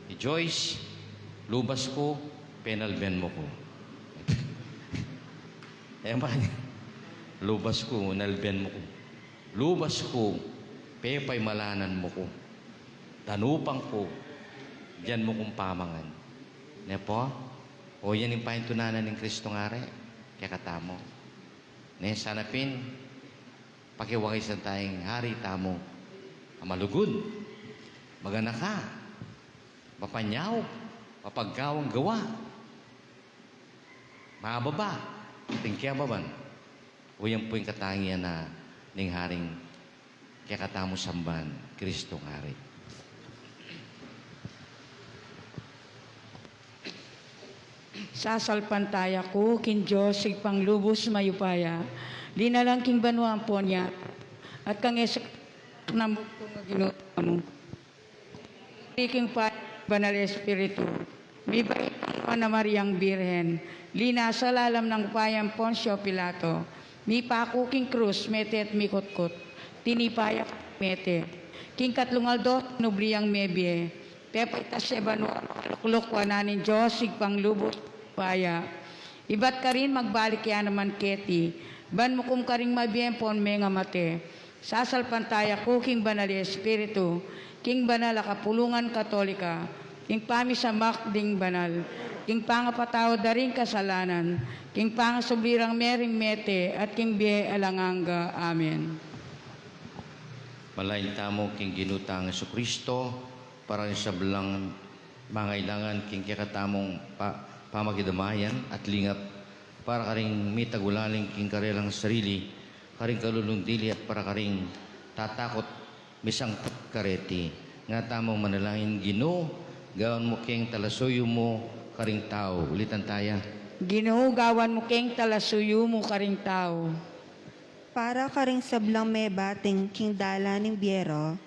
I Joyce, lubas ku, penalben mu ku." E man, "Lubas ku, nalben mu ku. Lubas ku, pepaimalanan mu ku. Danupan ku, dian mu kung pamangan." Ne pu? O yan ing paintunanan ning Kristong Ari kekatamu. Ne, sana pin, pakiwang isan tayang ari tamu a malugud, maganaka, mapanyaup, mapagkawang gawa, mababa, ating kebaban. Uling pu ing katangian na ning aring kekatamung samban, Kristong Ari. Sasalpantaya ku king Dios, Ibpang lubus mayupaya, linalang king banua ampon yatu, at kang Jesucristo, Anak nang bugtung a Ginu tamu, king Banal Espiritu, mibait kang Nuan a Mariang Birhen, linasa lalam nang upayang Poncio Pilato, mipaku king krus, mete at mikutkut, tinipa ya, mete, king katlung aldo tinubli yang mebie, pepaitas ya banua, makalukluk wanan ning Dios Ibpang lubus mayupaya. Ibat karin magbalik ya naman keti, ban mukum karing mabie ampon mengamate. Sasalpantaya ku king Banal a Espiritu, king banal a kapulungan Katolika, king pamisamak ding banal, king pangapatawad da ring kasalanan, king pangasubli rang mie ring mete, at king bie alang angga. Amen. Manalangin tamu king Ginu tang Jesucristo, para king sablang mangailangan king kekatamung pa-, pamakidamayan at lingap, para karing mitagulaling king karelang sarili, karing kalulung dili at para karing tatakut misangkut kareti. Nga tamung manalangin, Ginu, gawan mu keng talasuyu mu karing tau. Ulitan taya. Ginu, gawan mu keng talasuyu mu karing tau. Para karing sablang mebating king dalan ning bie ra,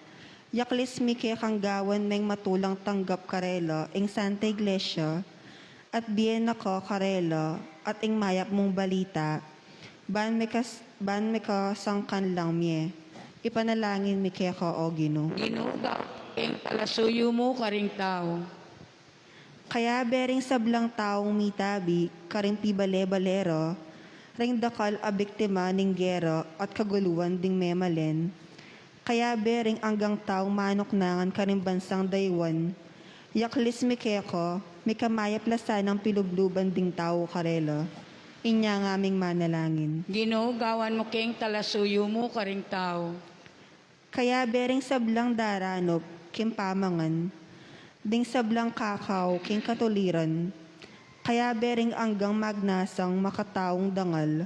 yaklis mi kekang gawan meng matulang tanggap karela ing Santa Iglesia, at bie na ka karela, at ing mayap mung balita, ban mekas-, ban mekasangkan lang mie. Ipanalangin mi keka, o Ginu. Ginu, gawan mu keng talasuyu mu karing tau. Kayabe ring sablang taung mitabi karing pibale-bale ra, ring dakal a biktima ning gera at kaguluan ding memalen, kayabe ring anggang taung manuknangan karing bansang dayuan, yaklis mi keka, mikamayap la sanang pilubluban ding tau karela. Inya ngaming manalangin. Ginu, gawan mu keng talasuyu mu karing tau. Kayabe ring sablang daranup king pamangan, ding sablang kakau king katuliran, kayabe ring anggang magnasang makataung dangal,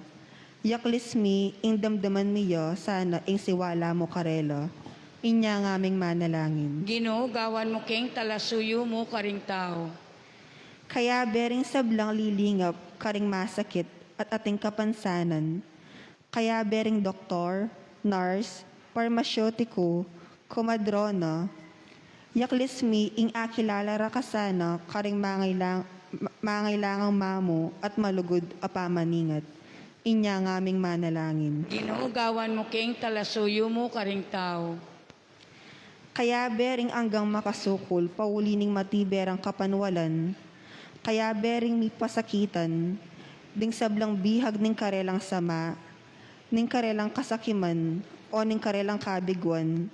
yaklis mi ing damdaman mi ya sana ing siwala mu karela. Inya ngaming manalangin. Ginu, gawan mu keng talasuyu mu karing tau. Kayabe ring sablang lilingap karing masakit at ating kapansanan, kayabe ring doktor, nurse, parmasyotiku, komadrona, yaklis mi ing akilala ra ka sana karing mangailang-, ma-, mangailangang mamu at malugud a pamaningat. Inya ngaming manalangin. Ginu, gawan mu keng talasuyu mu karing tau. Kayabe ring anggang makasukul pauli ning matibe rang kapanwalan, kayabe ring mipasakitan, ding sablang bihag ning karelang sama, ning karelang kasakiman, o ning karelang kabiguan,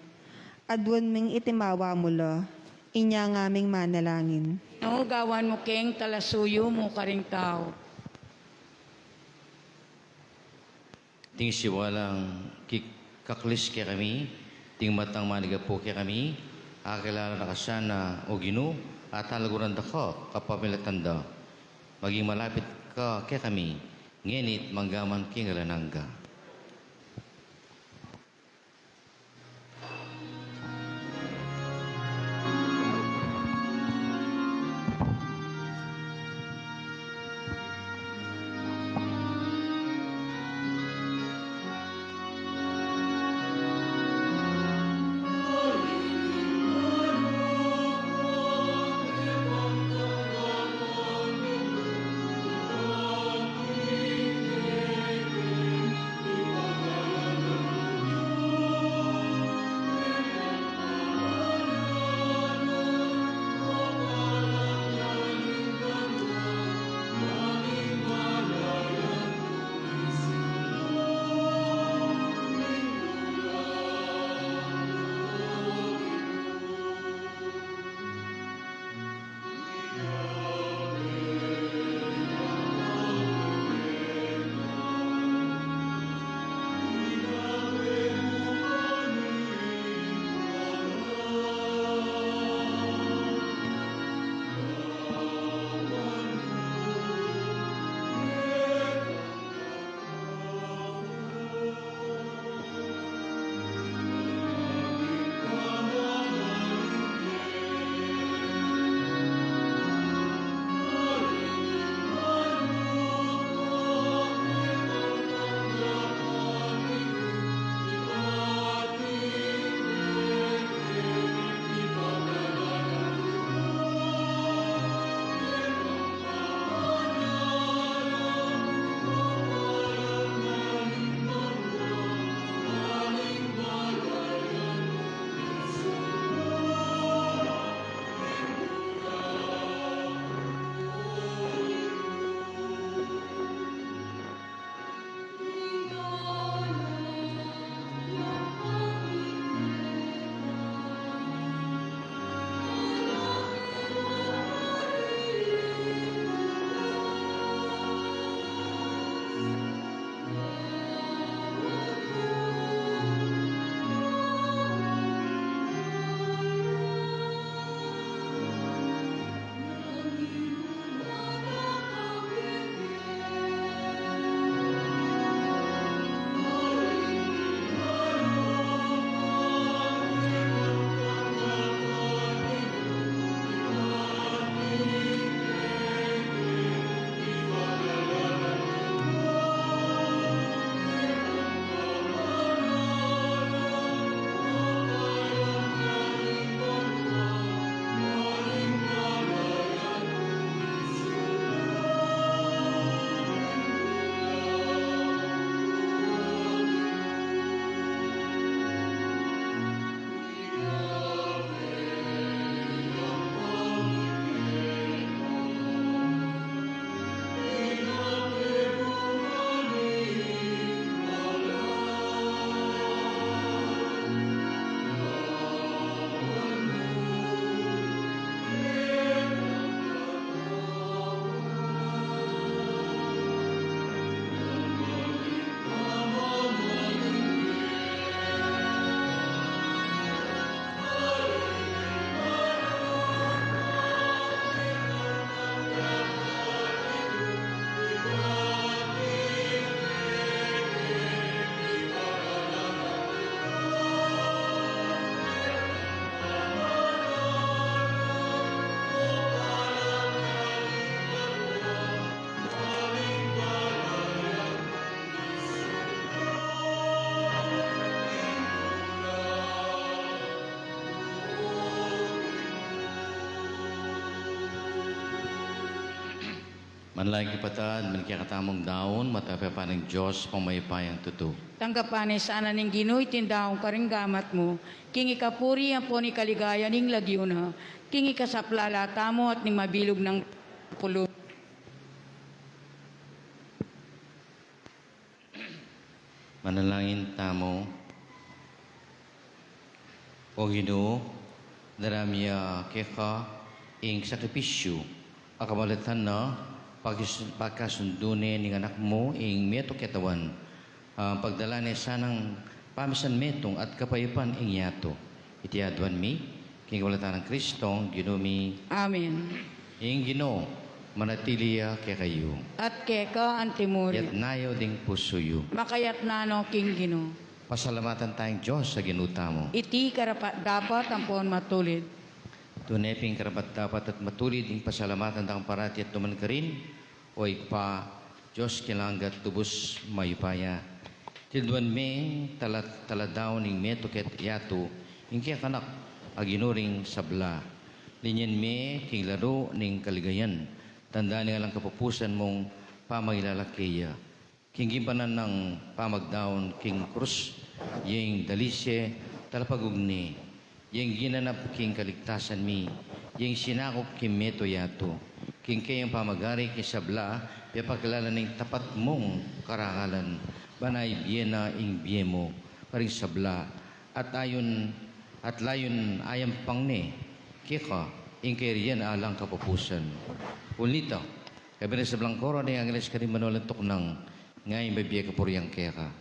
aduan ming iti mawa mu la, inya ngaming manalangin. Ginu, gawan mu keng talasuyu mu karing tau. Ding siwalang kikaklis kekami, ding matang manigapu kekami, akilala na ka sana, O Ginu, at talaguran da ka kapamilatan da. Maging malapit ka kekami, ngeni't manggaman king alang angga. Manalangin kapatad, ban kekatamung daun, matapyapan ning Dios, pang mayupayang tutu. Tanggapan na sana ning Ginu iting daun karing gamat mu, king ikapuri ampon ikaligaya ning lagyu na, king ikasapla la tamu at ning mabilug nang pulu. Manalangin tamu. O Ginu, darayan mi keka ing sakripisyu a kamalatan na pagkas-, pagkasundu ne ning Anak mu ing metung a katawan, a pagdala ne sanang pamisan metung at kapayupan ing yatu. Iti aduan mi king kamalatan nang Kristong Ginu mi. Amen. Ing Ginu manatili ya kekayu. At keka antimurin. Yatna yu ding pusu yu. Makayatna no king Ginu. Pasalamatan taya ing Dios a Ginu tamu. Iti karapat-dapat ampon matulid. Tune pin karapat-dapat at matulid ing pasalamatan da kang parati at nukarin man karin, O Ibpa, Dios king langit a lubus mayupaya. Tilduan me ing tala-, taladaun ning metung a yatu, ing keka Anak a Ginu ring sabla. Linyan me king laru ning kaligayan, tanda ning alang kapupusan mung pamagilala keya. King ginampanan nang pamagdaun king krus, ya ing dalise, talapagug ne, ya ing ginanap king kaligtasan mi, ya ing sinakup king metung a yatu, king keyang pamag-ari king sabla, pepakilala ne ing tapat mung karangalan, ban ibie na ing bie mu karing sabla, at ayun, at layun ayampang ne keka ing kayarian alang kapupusan. Uli na nita, kayabe ning sablang koro ning angeles karing manulang tuknang, ngeni mibie kapurian keka.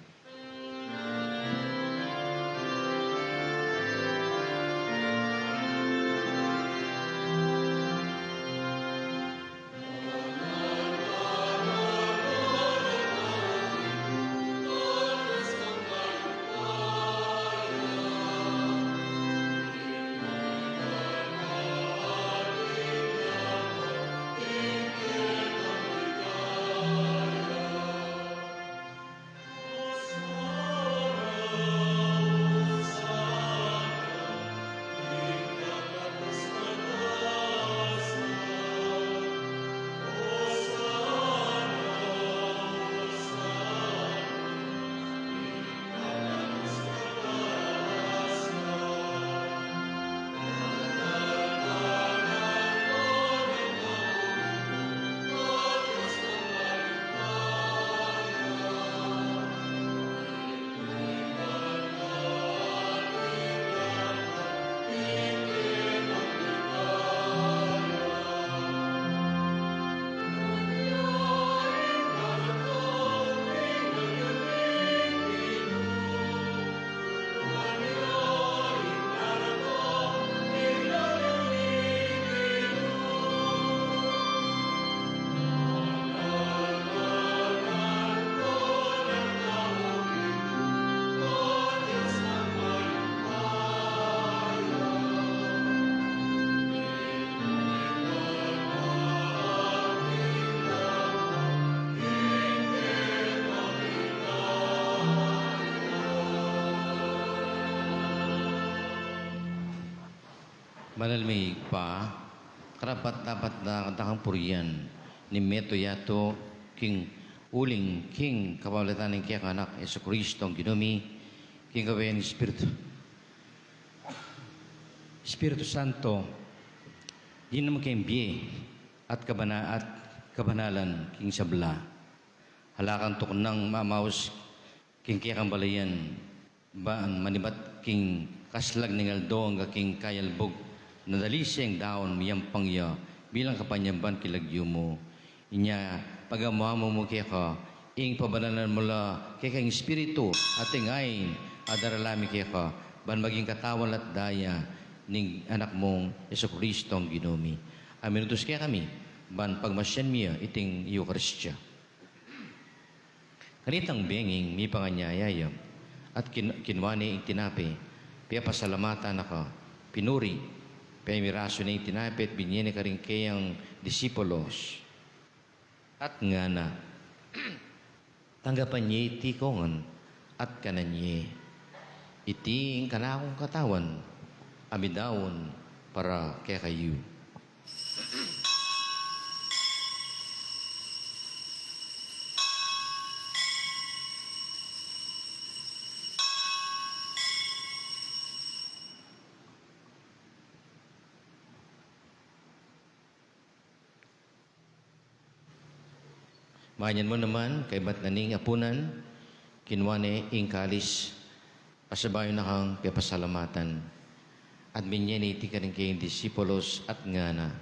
Banal ming Ibpa, karapat-dapat na kang purian ning metung a yatu king uling king kapamilatan ning keka Anak, Jesukristong Ginu mi, king kabayaan ning Espiritu, Espiritu Santo, dinan mu keng bie at kabana-, at kabanalan king sabla. Ala kang tuknang mamaus king kekang balayan, ban manibat king kaslag ning aldo angga king kayalbug, na dalise ing daun miyampang ya bilang kapanyaban king lagyu mu. Inya pagamu-amu mu keka ing pabanalan mu la kekang Espiritu at ing ain a darala mi keka, ban maging katawan at daya ning Anak mung Jesukristong Ginu mi. A minutus kekami ban pagmasian mi ya iting Eukaristia. Kanitang benging mipanganyaya ya, at kin-, kinua ne ing tinape, piyapasalamatan na ka, pinuri, pemirasu ne ing tinape at binie ne karing keyang disipulos. At ngana, tanggapan ye iti kongan at kanan ye. Iti ing kanakung katawan a midaun para kekayu. Manyan mu naman, kaybat na ning apunan, kinua ne ing kalis, pasibayu na kang pepasalamatan. At minie ne iti karing kayang disipulos at ngana: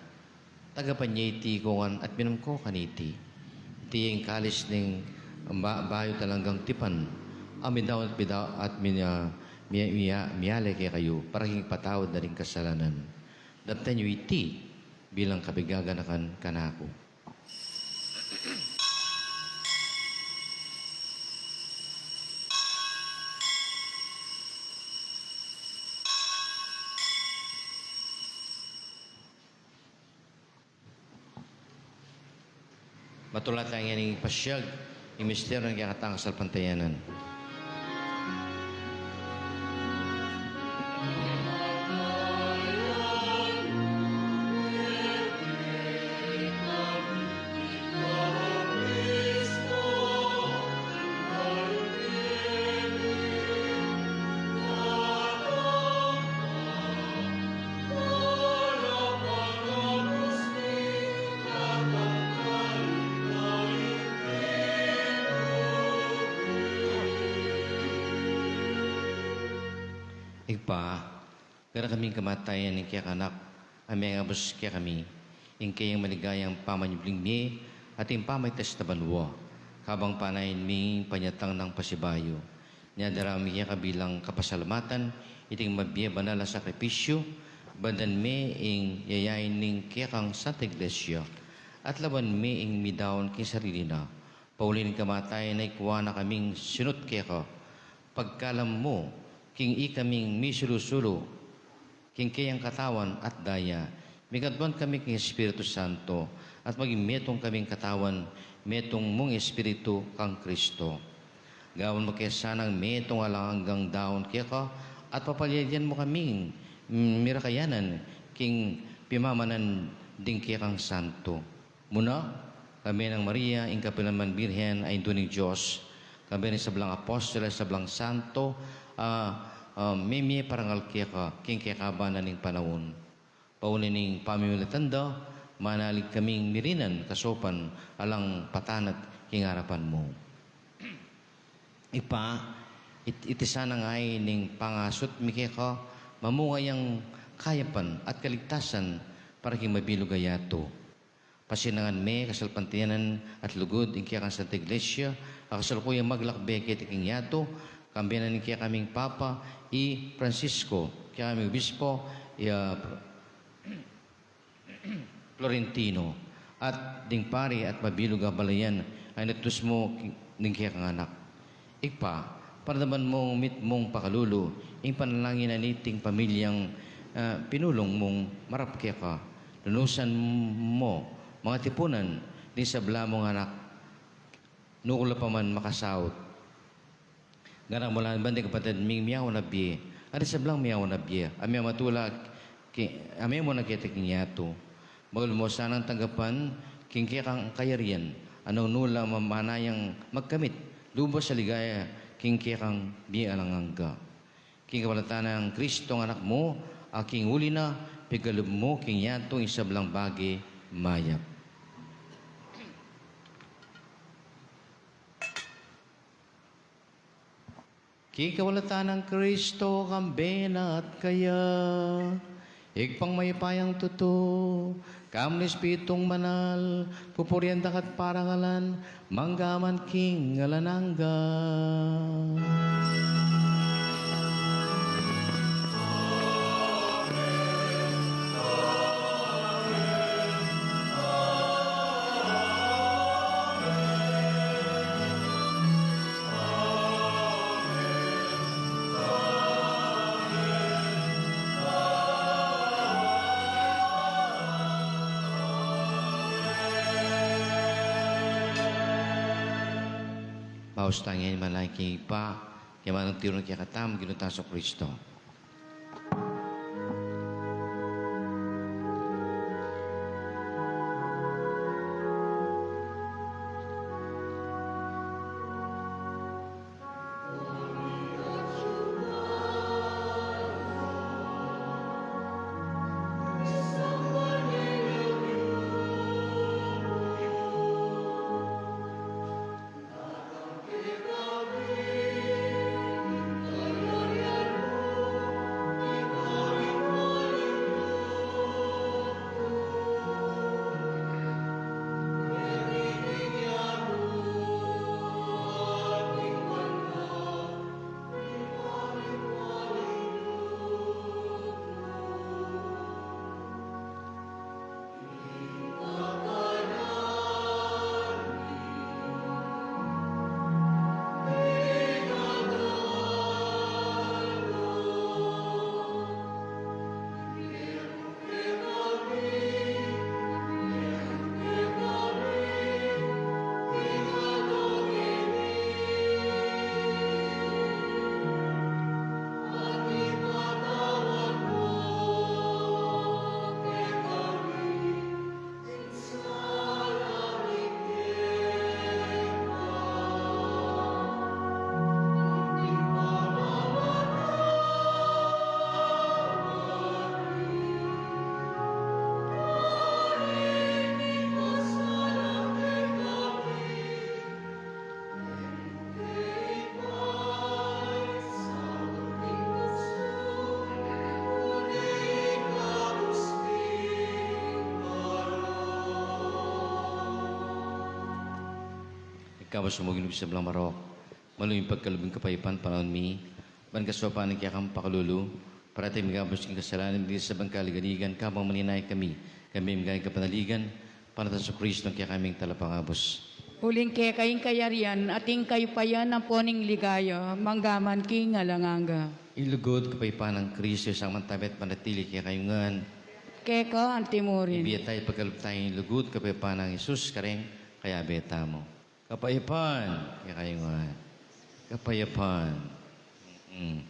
Tagapan ye iti ikongan at minum ko kaniti. Iti ing kalis ning ba-, bayu at alang anggang tipan, a midaun at mida-, at mi-, ah, mi-, mi-, miale kekayu para king patawad na ring kasalanan. Daptan yu iti bilang kapaganakan kanaku. Matula taya ngening pasiag ing misteryu ning kekatang kasalpantayanan. Ibpa, gara kaming kamatayan ning kekang Anak a mengabus kekami, ing kayang maligayang pamanyubling mie at ing pamaitas na banua, kabang panayan mi ing panyatang nang pasibayu. Inyadara mi keka bilang kapasalamatan iting mabie banal a sakripisyu, bandan me ing yayain ning kekang Santa Iglesia, at lawan me ing midaun king sarili na. Pauli ning kamatayan na, ikua na kaming sinut keka, pagkalam mu king ikaming misulu-sulu king keyang katawan at daya, mikantuan kami king Espiritu Santo, at maging metung kaming katawan, metung mung Espiritu kang Kristo. Gawan mu ke sanang metung alang anggang daun keka, at papalialian mu kaming, mm, mirakayanan king pimamanan ding kekang santo. Muna, kambe nang Maria, ing kapilan man Birhen a Indu ning Dios, kambe ning sablang apostol at sablang santo, a, a, mimie parangal keka king kekaban na ning panaun. Pauli ning pamimilatan da, manalig kaming mirinan kasaupan alang patanat king arapan mu. Ibpa, it-, iti sanang ain ning pangasut mi keka, mamunga yang kayapan at kaligtasan para king mabilug a yatu. Pasiengan me kasalpantayanan at lugud ing kekang Santa Iglesia, a kasalukuyang maglakbe keti king yatu, kambe na ning kekaming Papa i Francisco, kekaming Obispo i, ah, Florentino, at ding pari at mabilug a balayan a inatus mu king, ning kekang Anak. Ibpa, paramdaman mung mitmung pakalulu ing panalangin na niting pamilyang, ah, pinulung mung marap keka. Lunusan mu mang atipunan ding sabla mung anak, nukul la pa man makasaut. Garan mu la ban ding kapatad ming miyawan a bie, at ding sablang miyawan a bie a miyamatula ki-, a miyamuna keti king yatu. Makalub mu sanang tanggapan king kekang kayarian, a nung nu la mamanayang magkamit lubus a ligaya king kekang bie alang angga. King kapalatan nang Kristong Anak mu, a king uli na, pikalub mu king yatu ing sablang bage mayap. King kapalatan nang Kristo, kambe na at kaya, Ibpang mayupayang tutu, kayabe ning Espiritung Banal, pupurian da ka at parangalan, mangga man king alang angga. Maus tang ing manalangin king Ibpa, king amanung tiru na kekatam, Ginu tang Jesucristo. Kabus mo, Ginu, king sablang marok, malugud ya ing pagkalub ning kapaypan panaun mi, ban kasaupan ning kekang pakalulu, parati migabus king kasalanan, migdili sa bangka liganigan, kabang maninaya kami, kami migay kapanaligan, Panatas Jesucristo, ing kekaming Talapangabus. Uling keka ing kayarian, at ing kayupayan, ampon ing ligaya, mangga man king alang angga. Ing lugud, kapaypan nang Kristo, ing samantabe at manatili kekayu ngan. Keka anti murin. Ibie tamu ing pagkalub tang lugud, kapaypan nang Jesus, kareng kayabe tamu. Kapayapan kekayu ngan. Kapayapan. Mm.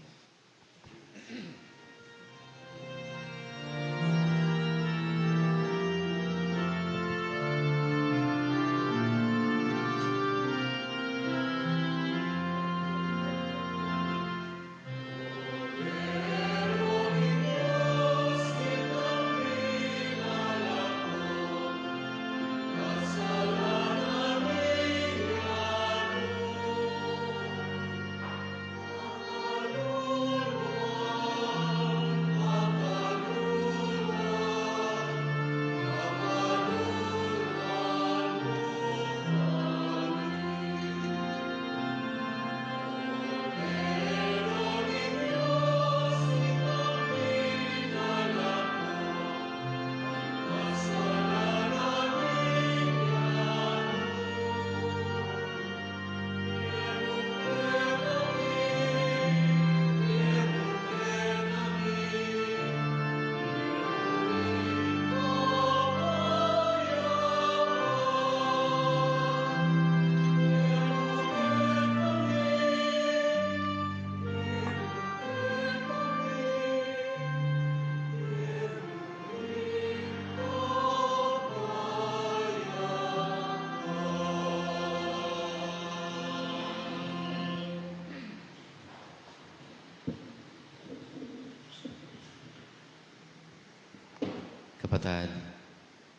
Kapatad,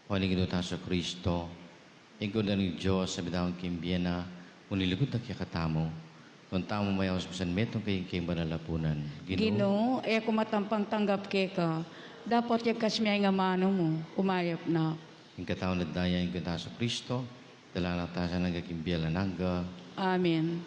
o ning Ginu tang Jesucristo, ing Kordero ning Dios a bidang king bie na, o ning lugud na kekatamu, nung tamu mayaus misan metung kaya king banal a punan. Ginu, e ku matampang tanggap keka, dapot yagkas me ing amanu mu, kumayap na ku. Ing katawan at daya ning Ginu tang Jesucristo, dala na katamu king bie alang angga. Amen.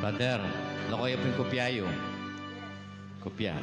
Father, laku yu pin kopya yu. Kopya.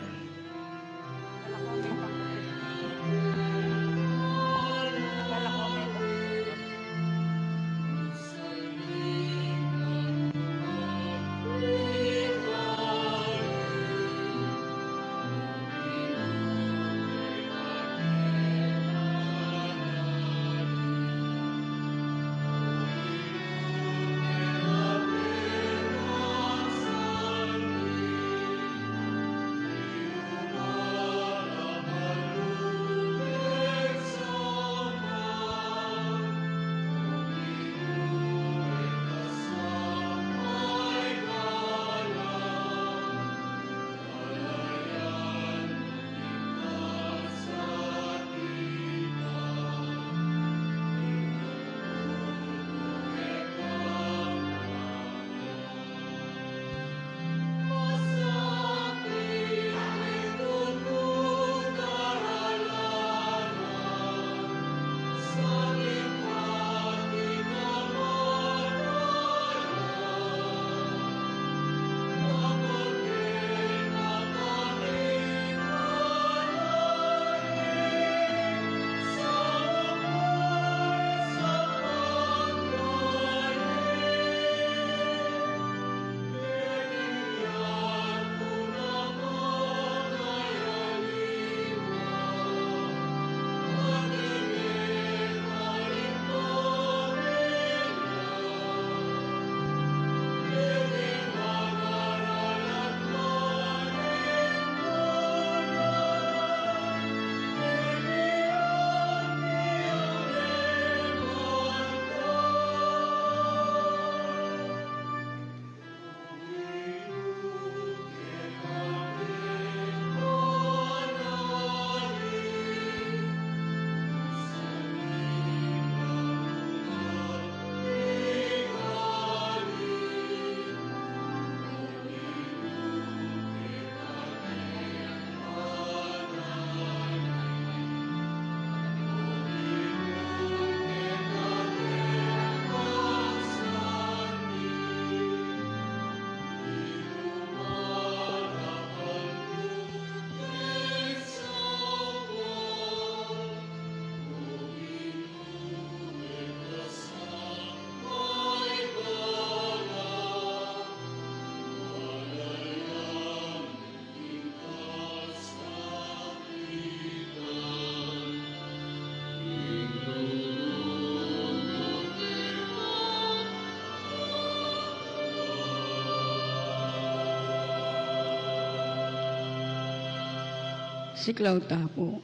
Siklaw ta pu.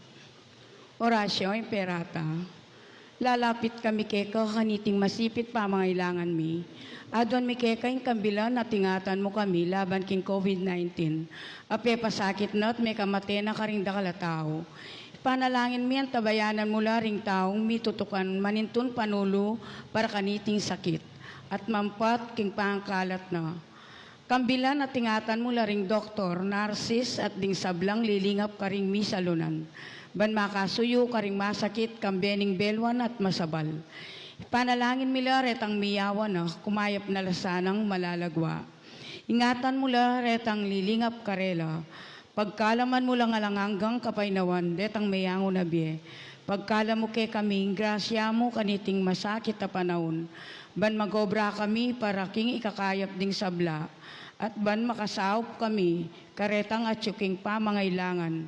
Oratio Imperata. Lalapit kami keka kaniting masipit pamangailangan mi. Aduan mi keka ing kambilan at ingatan mu kami laban king COVID nineteen a pepasakit na at mekamate na karing dakal a tau. Ipanalangin mi antabayanan mu la ring taung mitutukan manintun panulu para kaniting sakit at mampat king pangkalat na. Kambilan at ingatan mu la ring doktor, narsis, at ding sablang lilingap karing misalunan, ban makasuyu karing masakit kambe ning beluan at masabal. Ipanalangin mi la retang miyawa na, kumayap na la sanang malalagwa. Ingatan mu la retang lilingap karela, pagkaluban mu lang alang anggang kapaynawan detang meyangu na bie. Pagkaluban mu kekami ing grasya mu kaniting masakit a panaun, ban mag-obra kami para king ikakayap ding sabla, at ban makasaup kami karetang atyu king pamangailangan.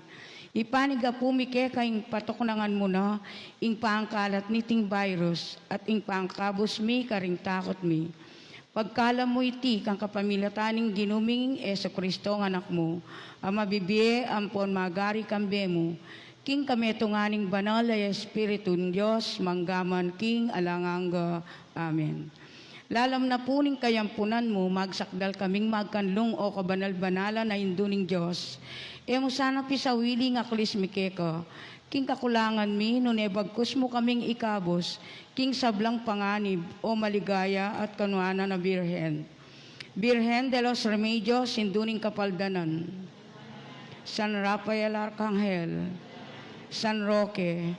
Ipanigapu mi keka ing patuknangan mu na ing pangkalat niting virus at ing pangkabus mi karing takut mi. Pagkaluban mu iti kang kapamilatan ning Ginu ming Jesucristo a Anak mu, a mabibie ampon magari kambe mu, king kametungan ning Banal a Espiritu ning Dios, mangga man king alang angga. Amen. Lalam na pu ning kayampunan mu, magsakdal kaming magkanlung, o kabanal-banalan a Indu ning Dios. E mu sana pisawili ing aklis mi keka king kakulangan mi, nune bagkus mu kaming ikabus king sablang panganib, o maligaya at kanuanan a Birhen. Birhen de los Remedios, Indu ning Kapaldanan. San Rafael Arcangel, San Roque,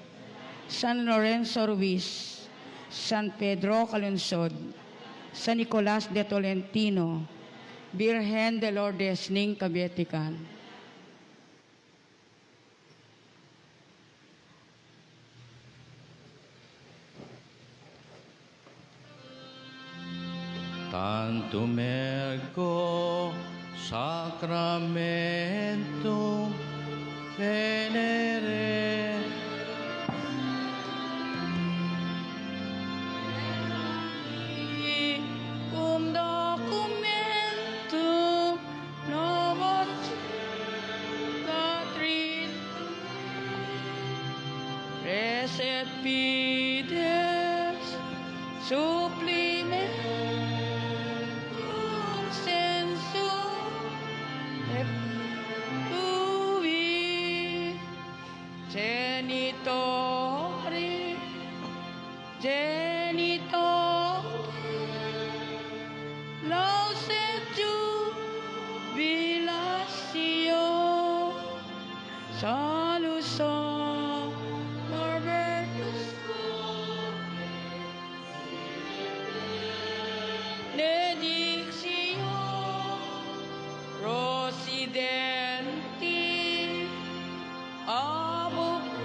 San Lorenzo Ruiz, San Pedro Calungsod, San Nicolas de Tolentino, Birhen de Lourdes ning Kabetikan. Tantum ergo sacramentum venere. Cum documentum novos Res et fides supplimentum sensu et tuvi genitore Genitor, laus et jubilatio, salus a Norbertus, benedictio, prosidenti, Ab ucroque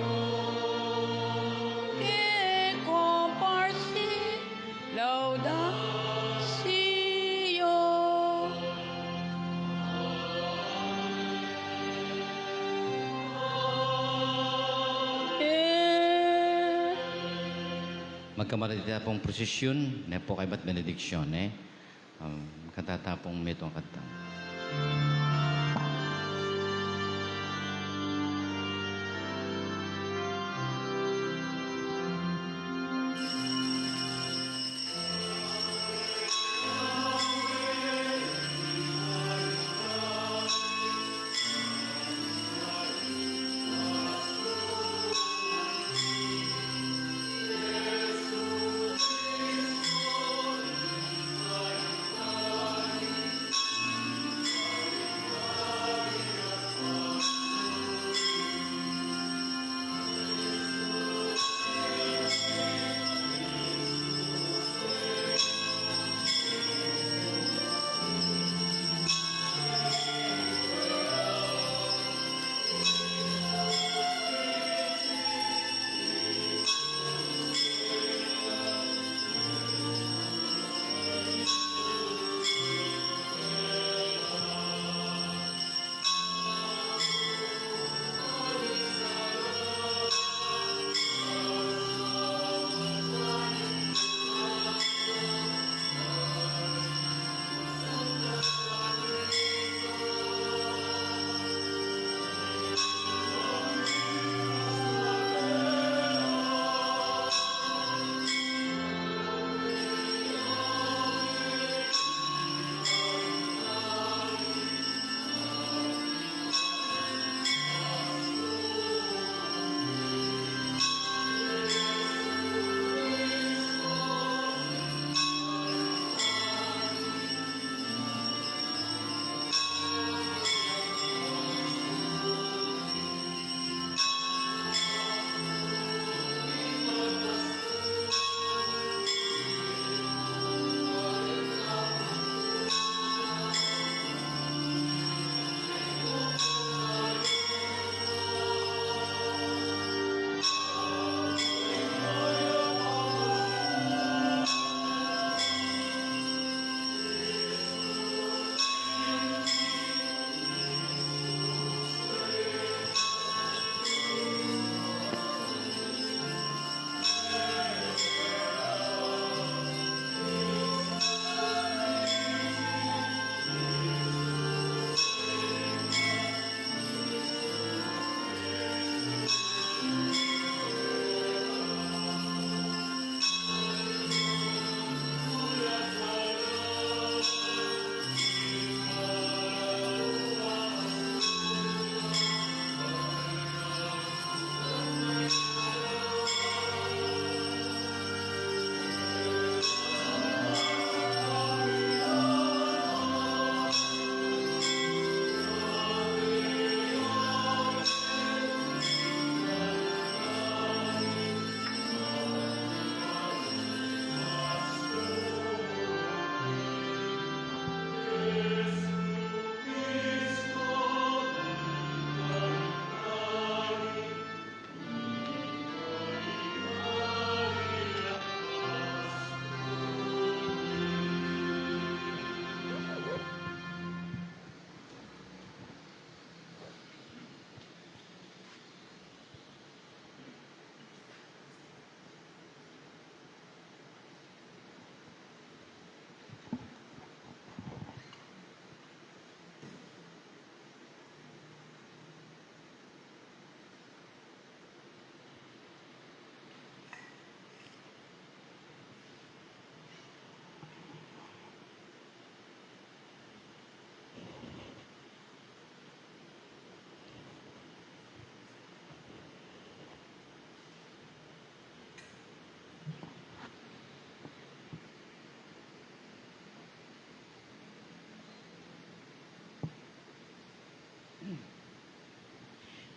comparsi laudatio. Magkamara ita pung prosesyun, ne pu kaybat benediksyon, eh. Um, kanta ta pung metung a kanta.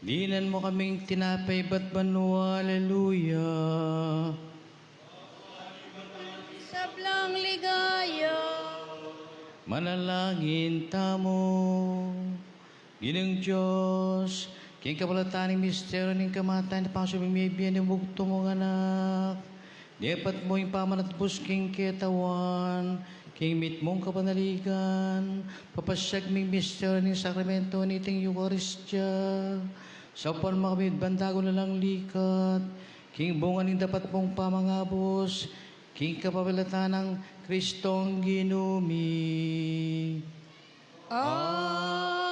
Dinan mu kaming tinape ibat banua. Aleluya. Sablang ligaya. Manalangin tamu. Ginung Dios, king kapalatan ning misteryu ning kamatayan, ipasubli mu ing bie ning bugtung mung Anak, depat mu ing pamanatbus king katawan, king mitmung kapanaligan, papasyag ming misteryu ning sakramento niting Eukaristia, saupan mu kami ban dagu na lang likat, king bunga ning dapat mung pamangabus, king kapamilatan nang Kristong Ginu mi. Amen.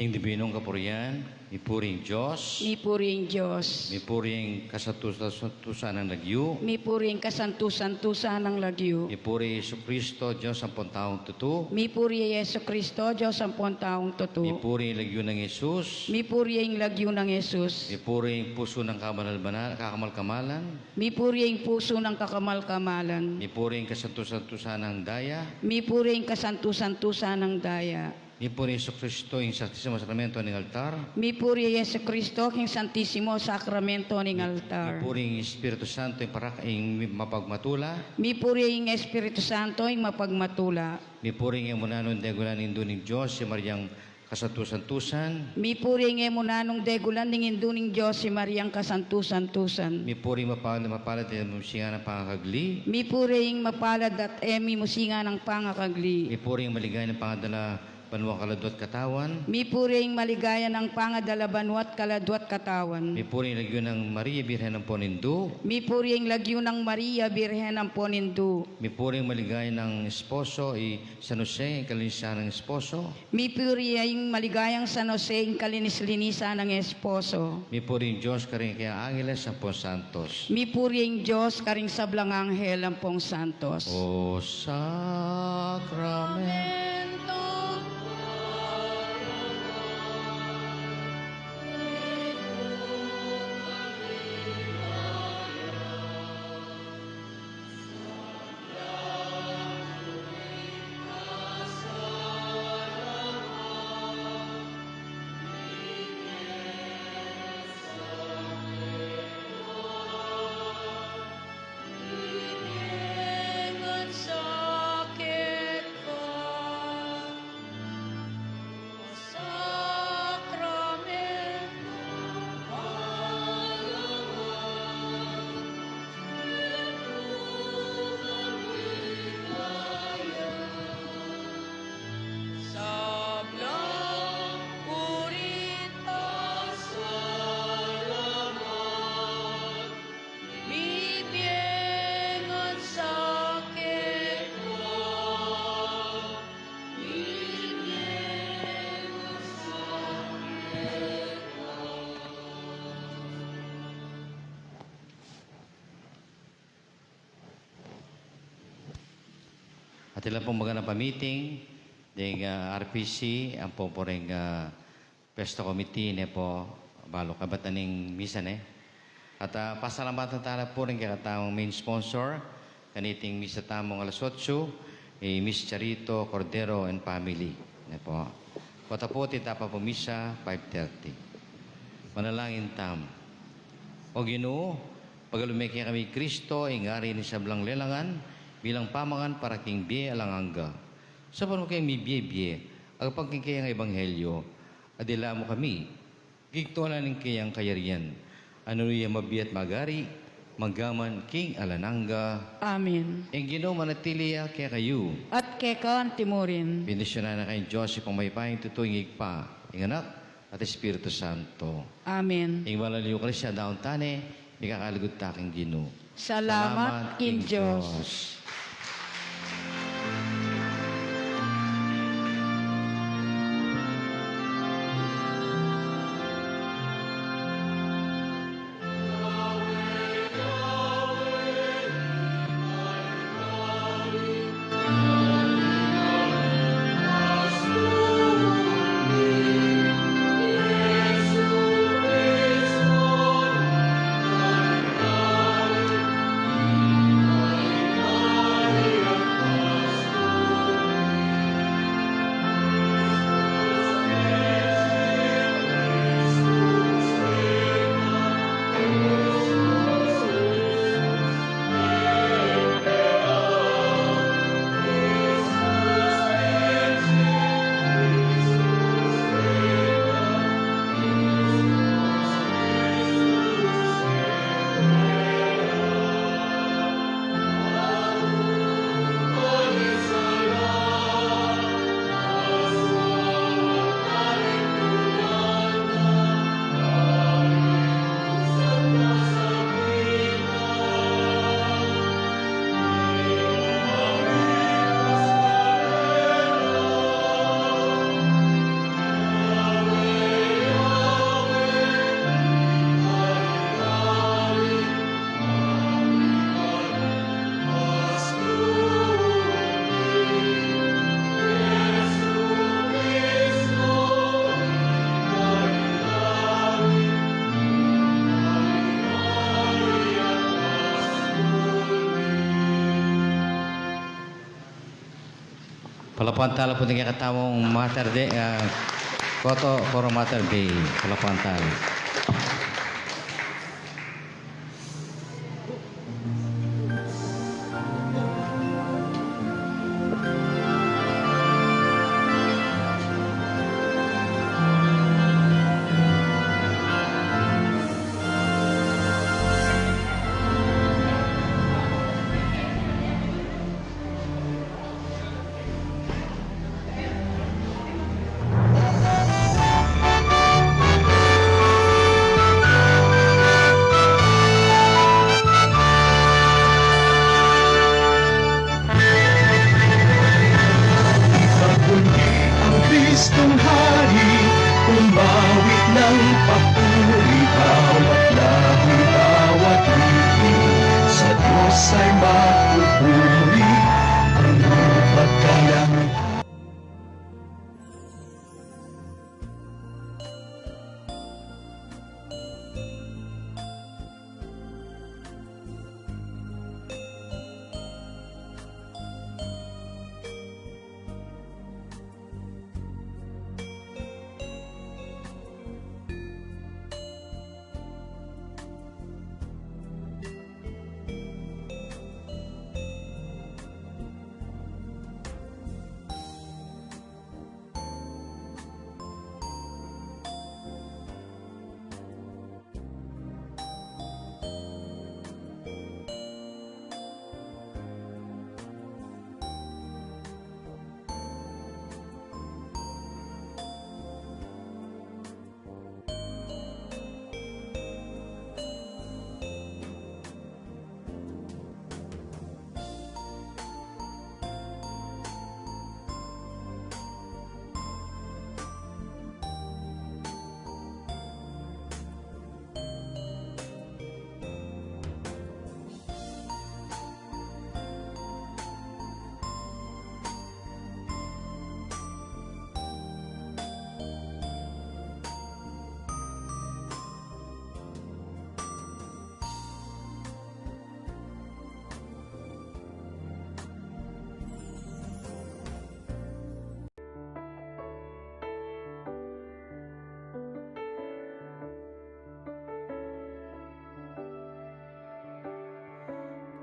Ing dibinung kapurian, mipuri ing Dios. Mipuri ing Dios. Mipuri ing kasantusan-santusan nang lagyu. Mipuri ing kasantusan-santusan nang lagyu. Mipuri Jesucristo, Dios ampon taung tutu. Mipuri Jesucristo, Dios ampon taung tutu. Mipuri ing lagyu nang Jesus. Mipuri ing lagyu nang Jesus. Mipuri ing pusu nang kabanal-banal, kakamal-kamalan. Mipuri ing pusu nang kakamal-kamalan. Mipuri ing kasantusan-santusan nang daya. Mipuri ing kasantusan-santusan nang daya. Mipuri Jesucristo ing Santisimo Sakramento ning altar. Mipuri Jesucristo king Santisimo Sakramento ning altar. Mipuri ing Espiritu Santo ing parak-, ing mapagmatula. Mipuri ing Espiritu Santo ing mapagmatula. Mipuri ing e mu nanung degulan ning Indu ning Dios, i Mariang kasantusan-tusan. Mipuri ing e mu nanung degulan ning Indu ning Dios, i Mariang kasantusan-tusan. Mipuri ing mapalad, mapalad at e mu singan a pangakagli. Mipuri ing mapalad at e mu singan a pangakagli. Mipuri ing maligaya nang pangadala banua kaladua at katawan. Mipuri ing maligaya nang pangadala banua at kaladua at katawan. Mipuri ing lagyu nang Maria Birhen ampon Indu. Mipuri ing lagyu nang Maria Birhen ampon Indu. Mipuri ing maligaya nang esposo, i San Jose, ing kalinisan nang esposo. Mipuri ing maligayang San Jose, ing kalinis-linisan nang esposo. Mipuri ing Dios karing kayang angeles ampon santos. Mipuri ing Dios karing sablang anghel ampon santos. O sakramento. Sablang puri at salamat, mibie ngan sakit ka, mibie ngan sakit ka. Atin la pung maganap a meeting ding, ah, R P C, ampo pu ring, ah, Pesta Committee, ne po, balu kabatan ning misa, ne? At, ah, pasalamatan tala pu ring kekatamung main sponsor kaniting misa tamung alas otso, i Miss Charito Cordero and family, ne po. Kota pu, ita pa pu misa, five thirty. Manalangin tamu. O Ginu, pagalume kekami i Kristo, ing Ari ning sablang lelangan, bilang pamangan para king bie alang angga. Sabyan mu keng mibie-bie, agpang king kayang ebanghelyo, adilan mu kami king tula ning kayang kayarian, a nanu ya mabie at magari, mangga man king alang angga. Amen. Ing Ginu manatili ya kekayu. At keka mu rin. Bendisyunan na kayong Diyos, Ibpang mayupayang tutu, ing Ibpa, ing Anak, at Espiritu Santo. Amen. Ing banal a Eukaristia, daun tane, mikakalugud ta king Ginu. Salamat king Dios. Palapakan tala pu ing kekatamung Mater Dei, ah, Cotto, Coro Mater Dei. Palapakan tala.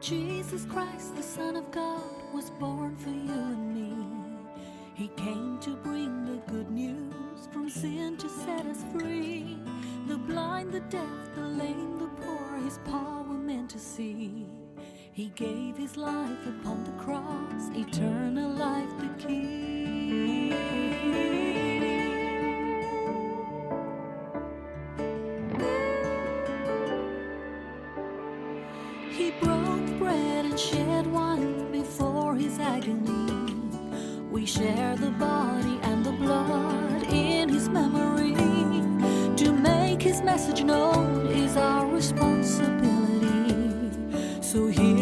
Jesus Christ, the Son of God, was born for you and me. He came to bring the good news, from sin to set us free. The blind, the deaf, the lame, the poor, his power meant to see. He gave his life upon the cross, eternal life the key. He broke bread and shed wine before his agony. We share the body and the blood in his memory. To make his message known is our responsibility. So here